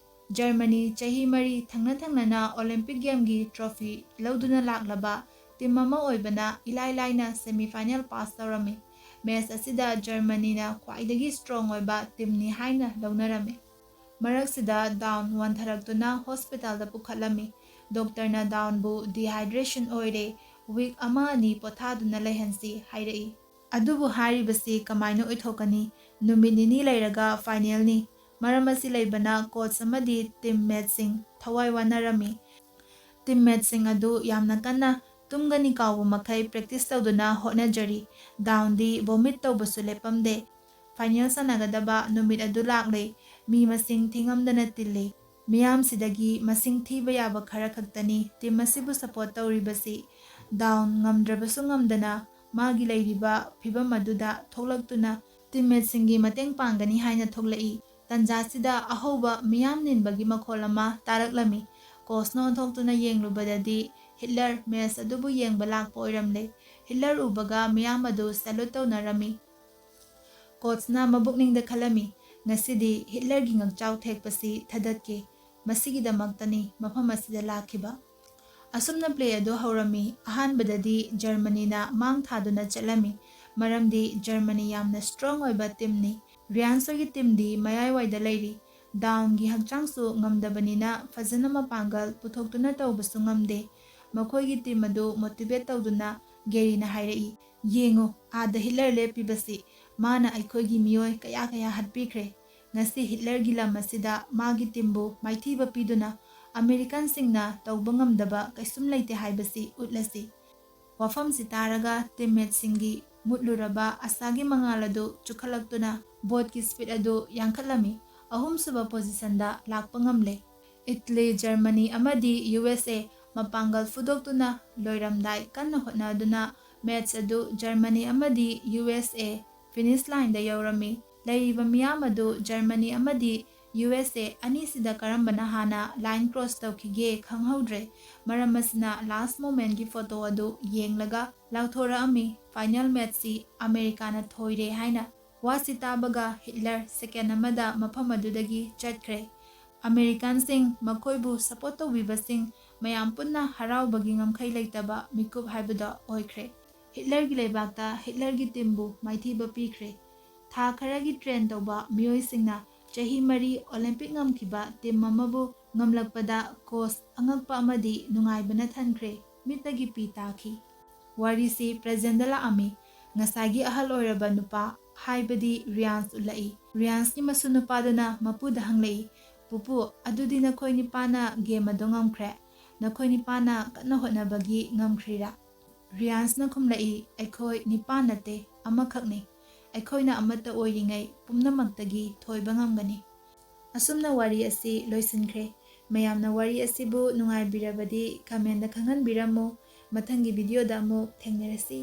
ꯖꯔꯃꯅꯤ ꯆꯍꯤ ꯃꯔꯤ ꯊꯪꯅ ꯊꯪꯅꯅ ꯑꯣꯂꯤꯝꯄꯤꯛ ꯒꯦꯝꯒꯤ ꯇ꯭ꯔꯣꯐꯤ ꯂꯧꯗꯨꯅ ꯂꯥꯛꯂꯕ ꯇꯤꯝ ꯑꯃ ꯑꯣꯏꯕꯅ ꯏꯂꯥꯏ ꯂꯥꯏꯅ ꯁꯦꯃꯤ ꯐꯥꯏꯅꯦꯜ ꯄꯥꯁ ꯇꯧꯔꯝꯃꯤ꯫ ꯃꯦꯠꯆ ꯑꯁꯤꯗ ꯖꯔꯃꯅꯤꯅ ꯈ꯭ꯋꯥꯏꯗꯒꯤ ꯁ꯭ꯇꯔꯣꯡ ꯑꯣꯏꯕ ꯇꯤꯝꯅꯤ ꯍꯥꯏꯅ ꯂꯧꯅꯔꯝꯃꯤ꯫ ꯃꯔꯛꯁꯤꯗ ꯗꯥꯎꯟ ꯋꯥꯟꯊꯔꯛꯇꯨꯅ ꯍꯣꯁꯄꯤꯇꯥꯜꯗ ꯄꯨꯈꯠꯂꯝꯃꯤ꯫ ꯗꯣꯛꯇꯔꯅ ꯗꯥꯎꯟꯕꯨ ꯗꯤꯍꯥꯏꯗ꯭ꯔꯦꯁꯟ ꯑꯣꯏꯔꯦ, ꯋꯤꯛ ꯑꯃ ꯑꯅꯤ ꯄꯣꯊꯥꯗꯨꯅ ꯂꯩꯍꯟꯁꯤ ꯍꯥꯏꯔꯛꯏ꯫ ꯑꯗꯨꯕꯨ ꯍꯥꯏꯔꯤꯕꯁꯤ ꯀꯃꯥꯏꯅ ꯑꯣꯏꯊꯣꯛꯀꯅꯤ? ꯅꯨꯃꯤꯠ ꯅꯤꯅꯤ ꯂꯩꯔꯒ ꯐꯥꯏꯅꯦꯜꯅꯤ꯫ ꯃꯔꯝ ꯑꯁꯤ ꯂꯩꯕꯅ ꯀꯣꯆ ꯑꯃꯗꯤ ꯇꯤꯝ ꯃꯦꯠꯁꯤꯡ ꯊꯋꯥꯏ ꯋꯥꯅꯔꯝꯃꯤ꯫ ꯇꯤꯝ ꯃꯦꯠꯁꯤꯡ ꯑꯗꯨ ꯌꯥꯝꯅ ꯀꯟꯅ ꯇꯨꯝꯒꯅꯤ ꯀꯥꯎꯕ ꯃꯈꯩ ꯄ꯭ꯔꯦꯛꯇꯤꯁ ꯇꯧꯗꯨꯅ ꯍꯣꯠꯅꯖꯔꯤ꯫ ꯗꯥꯎꯟꯗꯤ ꯚꯣꯃꯤꯠ ꯇꯧꯕꯁꯨ ꯂꯦꯞꯄꯝꯗꯦ꯫ ꯐꯥꯏꯅꯦꯜ ꯁꯥꯟꯅꯒꯗꯕ ꯅꯨꯃꯤꯠ ꯑꯗꯨ ꯂꯥꯛꯂꯦ꯫ ꯃꯤ ꯃꯁꯤꯡ ꯊꯤꯉꯝꯗꯅ ꯇꯤꯜꯂꯤ꯫ ꯃꯤꯌꯥꯝꯁꯤꯗꯒꯤ ꯃꯁꯤꯡ ꯊꯤꯕ ꯌꯥꯕ ꯈꯔ ꯈꯛꯇꯅꯤ ꯇꯤꯝ ꯑꯁꯤꯕꯨ ꯁꯄꯣꯔꯠ ꯇꯧꯔꯤꯕꯁꯤ꯫ ꯗꯥꯎꯟ ꯉꯝꯗ꯭ꯔꯕꯁꯨ ꯉꯝꯗꯅ ꯃꯥꯒꯤ ꯂꯩꯔꯤꯕ ꯐꯤꯚꯝ ꯑꯗꯨꯗ ꯊꯣꯛꯂꯛꯇꯨꯅ ꯇꯤꯝꯃꯦꯠꯁꯤꯡꯒꯤ ꯃꯇꯦꯡ ꯄꯥꯡꯒꯅꯤ ꯍꯥꯏꯅ ꯊꯣꯛꯂꯛꯏ꯫ ꯇꯟꯖꯥꯁꯤꯗ ꯑꯍꯧꯕ ꯃꯤꯌꯥꯝ ꯅꯤꯟꯕꯒꯤ ꯃꯈꯣꯜ ꯑꯃ ꯇꯥꯔꯛꯂꯝꯃꯤ꯫ ꯀꯣꯆꯅ ꯑꯣꯟꯊꯣꯛꯇꯨꯅ ꯌꯦꯡꯂꯨꯕꯗꯗꯤ ꯍꯤꯠꯂꯔ ꯃꯦꯠꯆ ꯑꯗꯨꯕꯨ ꯌꯦꯡꯕ ꯂꯥꯛꯄ ꯑꯣꯏꯔꯝꯂꯦ꯫ ꯍꯤꯠꯂꯔ ꯎꯕꯒ ꯃꯤꯌꯥꯝ ꯑꯗꯨ ꯁꯦꯂꯨꯠ ꯇꯧꯅꯔꯝꯃꯤ꯫ ꯀꯣꯆꯅ ꯃꯕꯨꯛꯅꯤꯡꯗ ꯈꯜꯂꯝꯃꯤ, "ꯉꯁꯤꯗꯤ ꯍꯤꯠꯂꯔꯒꯤ ꯉꯛꯆꯥꯎ ꯊꯦꯛꯄꯁꯤ ꯊꯗꯠꯀꯦ꯫ ꯃꯁꯤꯒꯤꯗꯃꯛꯇꯅꯤ ꯃꯐꯝ ꯑꯁꯤꯗ ꯂꯥꯛꯈꯤꯕ"꯫ ꯑꯁꯨꯝꯅ ꯄ꯭ꯂꯦ ꯑꯗꯨ ꯍꯧꯔꯝꯃꯤ꯫ ꯑꯍꯥꯟꯕꯗꯗꯤ ꯖꯔꯃꯅꯤꯅ ꯃꯥꯡ ꯊꯥꯗꯨꯅ ꯆꯠꯂꯝꯃꯤ, ꯃꯔꯝꯗꯤ ꯖꯔꯃꯅꯤ ꯌꯥꯝꯅ ꯁ꯭ꯇꯔꯣꯡ ꯑꯣꯏꯕ ꯇꯤꯝꯅꯤ꯫ ꯔꯤꯌꯥꯟꯁ ꯍꯣꯏꯒꯤ ꯇꯤꯝꯗꯤ ꯃꯌꯥꯏꯋꯥꯏꯗ ꯂꯩꯔꯤ꯫ ꯗꯥꯎꯟꯒꯤ ꯍꯛꯆꯥꯡꯁꯨ ꯉꯝꯗꯕꯅꯤꯅ ꯐꯖꯅ ꯃꯄꯥꯡꯒꯜ ꯄꯨꯊꯣꯛꯇꯨꯅ ꯇꯧꯕꯁꯨ ꯉꯝꯗꯦ꯫ ꯃꯈꯣꯏꯒꯤ ꯇꯤꯝ ꯑꯗꯨ ꯃꯣꯇꯤꯚꯦꯠ ꯇꯧꯗꯨꯅ ꯒꯦꯔꯤꯅ ꯍꯥꯏꯔꯛꯏ, "ꯌꯦꯡꯉꯨ, ꯑꯥꯗ ꯍꯤꯠꯂꯔ ꯂꯦꯞꯄꯤꯕꯁꯤ꯫ ꯃꯥꯅ ꯑꯩꯈꯣꯏꯒꯤ ꯃꯤꯑꯣꯏ ꯀꯌꯥ ꯀꯌꯥ ꯍꯥꯠꯄꯤꯈ꯭ꯔꯦ꯫ ꯉꯁꯤ ꯍꯤꯠꯂꯔꯒꯤ ꯂꯝ ꯑꯁꯤꯗ ꯃꯥꯒꯤ ꯇꯤꯝꯕꯨ ꯃꯥꯏꯊꯤꯕ ꯄꯤꯗꯨꯅ ꯑꯃꯦꯔꯤꯀꯥꯟꯁꯤꯡꯅ ꯇꯧꯕ ꯉꯝꯗꯕ ꯀꯩꯁꯨꯝ ꯂꯩꯇꯦ ꯍꯥꯏꯕꯁꯤ ꯎꯠꯂꯁꯤ"꯫ ꯋꯥꯐꯝꯁꯤ ꯇꯥꯔꯒ ꯇꯤꯝꯃꯦꯠꯁꯤꯡꯒꯤ ꯃꯨꯠꯂꯨꯔꯕ ꯑꯁꯥꯒꯤ ꯃꯉꯥꯜ ꯑꯗꯨ ꯆꯨꯈꯠꯂꯛꯇꯨꯅ ꯕꯣꯠꯀꯤ ꯁ꯭ꯄꯤꯗ ꯑꯗꯨ ꯌꯥꯡꯈꯠꯂꯝꯃꯤ꯫ ꯑꯍꯨꯝꯁꯨꯕ ꯄꯣꯖꯤꯁꯟꯗ ꯂꯥꯛꯄ ꯉꯝꯂꯦ꯫ ꯏꯠꯂꯤ, ꯖꯔꯃꯅꯤ ꯑꯃꯗꯤ ꯌꯨ ꯑꯦꯁ ꯑꯦ ꯃꯄꯥꯡꯒꯜ ꯐꯨꯗꯣꯛꯇꯨꯅ ꯂꯣꯏꯔꯝꯗꯥꯏ ꯀꯟꯅ ꯍꯣꯠꯅꯗꯨꯅ ꯃꯦꯠꯆ ꯑꯗꯨ ꯖꯔꯃꯅꯤ ꯑꯃꯗꯤ ꯌꯨ ꯑꯦꯁ ꯑꯦ ꯐꯤꯅꯤꯁ ꯂꯥꯏꯟꯗ ꯌꯧꯔꯝꯃꯤ꯫ ꯂꯩꯔꯤꯕ ꯃꯤꯌꯥꯝ ꯑꯗꯨ ꯖꯔꯃꯅꯤ ꯑꯃꯗꯤ ꯌꯨ ꯑꯦꯁ ꯑꯦ ꯑꯅꯤꯁꯤꯗ ꯀꯔꯝꯕꯅ ꯍꯥꯟꯅ ꯂꯥꯏꯟ ꯀ꯭ꯔꯣꯁ ꯇꯧꯈꯤꯒꯦ ꯈꯪꯍꯧꯗ꯭ꯔꯦ꯫ ꯃꯔꯝ ꯑꯁꯤꯅ ꯂꯥꯁ ꯃꯣꯃꯦꯟꯒꯤ ꯐꯣꯇꯣ ꯑꯗꯨ ꯌꯦꯡꯂꯒ ꯂꯥꯎꯊꯣꯔꯛꯑꯝꯃꯤ, "ꯐꯥꯏꯅꯦꯜ ꯃꯦꯠꯆꯁꯤ ꯑꯃꯦꯔꯤꯀꯥꯅ ꯊꯣꯏꯔꯦ" ꯍꯥꯏꯅ꯫ ꯋꯥꯁꯤ ꯇꯥꯕꯒ ꯍꯤꯠꯂꯔ ꯁꯦꯀꯦꯟ ꯑꯃꯗ ꯃꯐꯝ ꯑꯗꯨꯗꯒꯤ ꯆꯠꯈ꯭ꯔꯦ꯫ ꯑꯃꯦꯔꯤꯀꯥꯟꯁꯤꯡ, ꯃꯈꯣꯏꯕꯨ ꯁꯄꯣꯔꯠ ꯇꯧꯕꯤꯕꯁꯤꯡ, ꯃꯌꯥꯝ ꯄꯨꯟꯅ ꯍꯔꯥꯎꯕꯒꯤ ꯉꯝꯈꯩ ꯂꯩꯇꯕ ꯃꯤꯀꯨꯞ ꯍꯥꯏꯕꯗꯣ ꯑꯣꯏꯈ꯭ꯔꯦ꯫ ꯍꯤꯠꯂꯔꯒꯤ ꯂꯩꯕꯥꯛꯇ ꯍꯤꯠꯂꯔꯒꯤ ꯇꯤꯝꯕꯨ ꯃꯥꯏꯊꯤꯕ ꯄꯤꯈ꯭ꯔꯦ꯫ ꯊꯥ ꯈꯔꯒꯤ ꯇ꯭ꯔꯦꯟ ꯇꯧꯕ ꯃꯤꯑꯣꯏꯁꯤꯡꯅ ꯆꯍꯤ ꯃꯔꯤ ꯑꯣꯂꯦꯝꯄꯤꯛ ꯉꯝꯈꯤꯕ ꯇꯤꯝ ꯑꯃꯕꯨ ꯉꯝꯂꯛꯄꯗ ꯀꯣꯆ ꯑꯉꯛꯄ ꯑꯃꯗꯤ ꯅꯨꯡꯉꯥꯏꯕꯅ ꯊꯟꯈ꯭ꯔꯦ, ꯃꯤꯠꯇꯒꯤ ꯄꯤ ꯇꯥꯈꯤ꯫ ꯋꯥꯔꯤꯁꯤ ꯄ꯭ꯔꯦꯖꯦꯟꯗ ꯂꯥꯛꯑꯝꯃꯤ꯫ ꯉꯁꯥꯏꯒꯤ ꯑꯍꯜ ꯑꯣꯏꯔꯕ ꯅꯨꯄꯥ, ꯍꯥꯏꯕꯗꯤ ꯔꯤꯌꯥꯟꯁ ꯎꯠꯂꯛꯏ꯫ ꯔꯤꯌꯥꯟꯁꯀꯤ ꯃꯁꯨ ꯅꯨꯄꯥꯗꯨꯅ ꯃꯄꯨꯗ ꯍꯪꯂꯛꯏ, "ꯄꯨꯄꯨ, ꯑꯗꯨꯗꯤ ꯅꯈꯣꯏ ꯅꯤꯄꯥꯅ ꯒꯦꯝ ꯑꯗꯨ ꯉꯝꯈ꯭ꯔꯦ? ꯅꯈꯣꯏ ꯅꯤꯄꯥꯅ ꯀꯟꯅ ꯍꯣꯠꯅꯕꯒꯤ ꯉꯝꯈ꯭ꯔꯤꯔꯥ?" ꯔꯤꯌꯥꯟꯁꯅ ꯈꯨꯝꯂꯛꯏ, "ꯑꯩꯈꯣꯏ ꯅꯤꯄꯥꯟ ꯅꯠꯇꯦ, ꯑꯃꯈꯛꯅꯤ꯫ ꯑꯩꯈꯣꯏꯅ ꯑꯃꯠꯇ ꯑꯣꯏꯔꯤꯉꯩ ꯄꯨꯝꯅꯃꯛꯇꯒꯤ ꯊꯣꯏꯕ ꯉꯝꯒꯅꯤ"꯫ ꯑꯁꯨꯝꯅ ꯋꯥꯔꯤ ꯑꯁꯤ ꯂꯣꯏꯁꯤꯟꯈ꯭ꯔꯦ꯫ ꯃꯌꯥꯝꯅ ꯋꯥꯔꯤ ꯑꯁꯤꯕꯨ ꯅꯨꯡꯉꯥꯏꯕꯤꯔꯕꯗꯤ ꯀꯃꯦꯟꯗ ꯈꯪꯍꯟꯕꯤꯔꯝꯃꯨ꯫ ꯃꯊꯪꯒꯤ ꯚꯤꯗꯤꯑꯣꯗ ꯑꯃꯨꯛ ꯊꯦꯡꯅꯔꯁꯤ꯫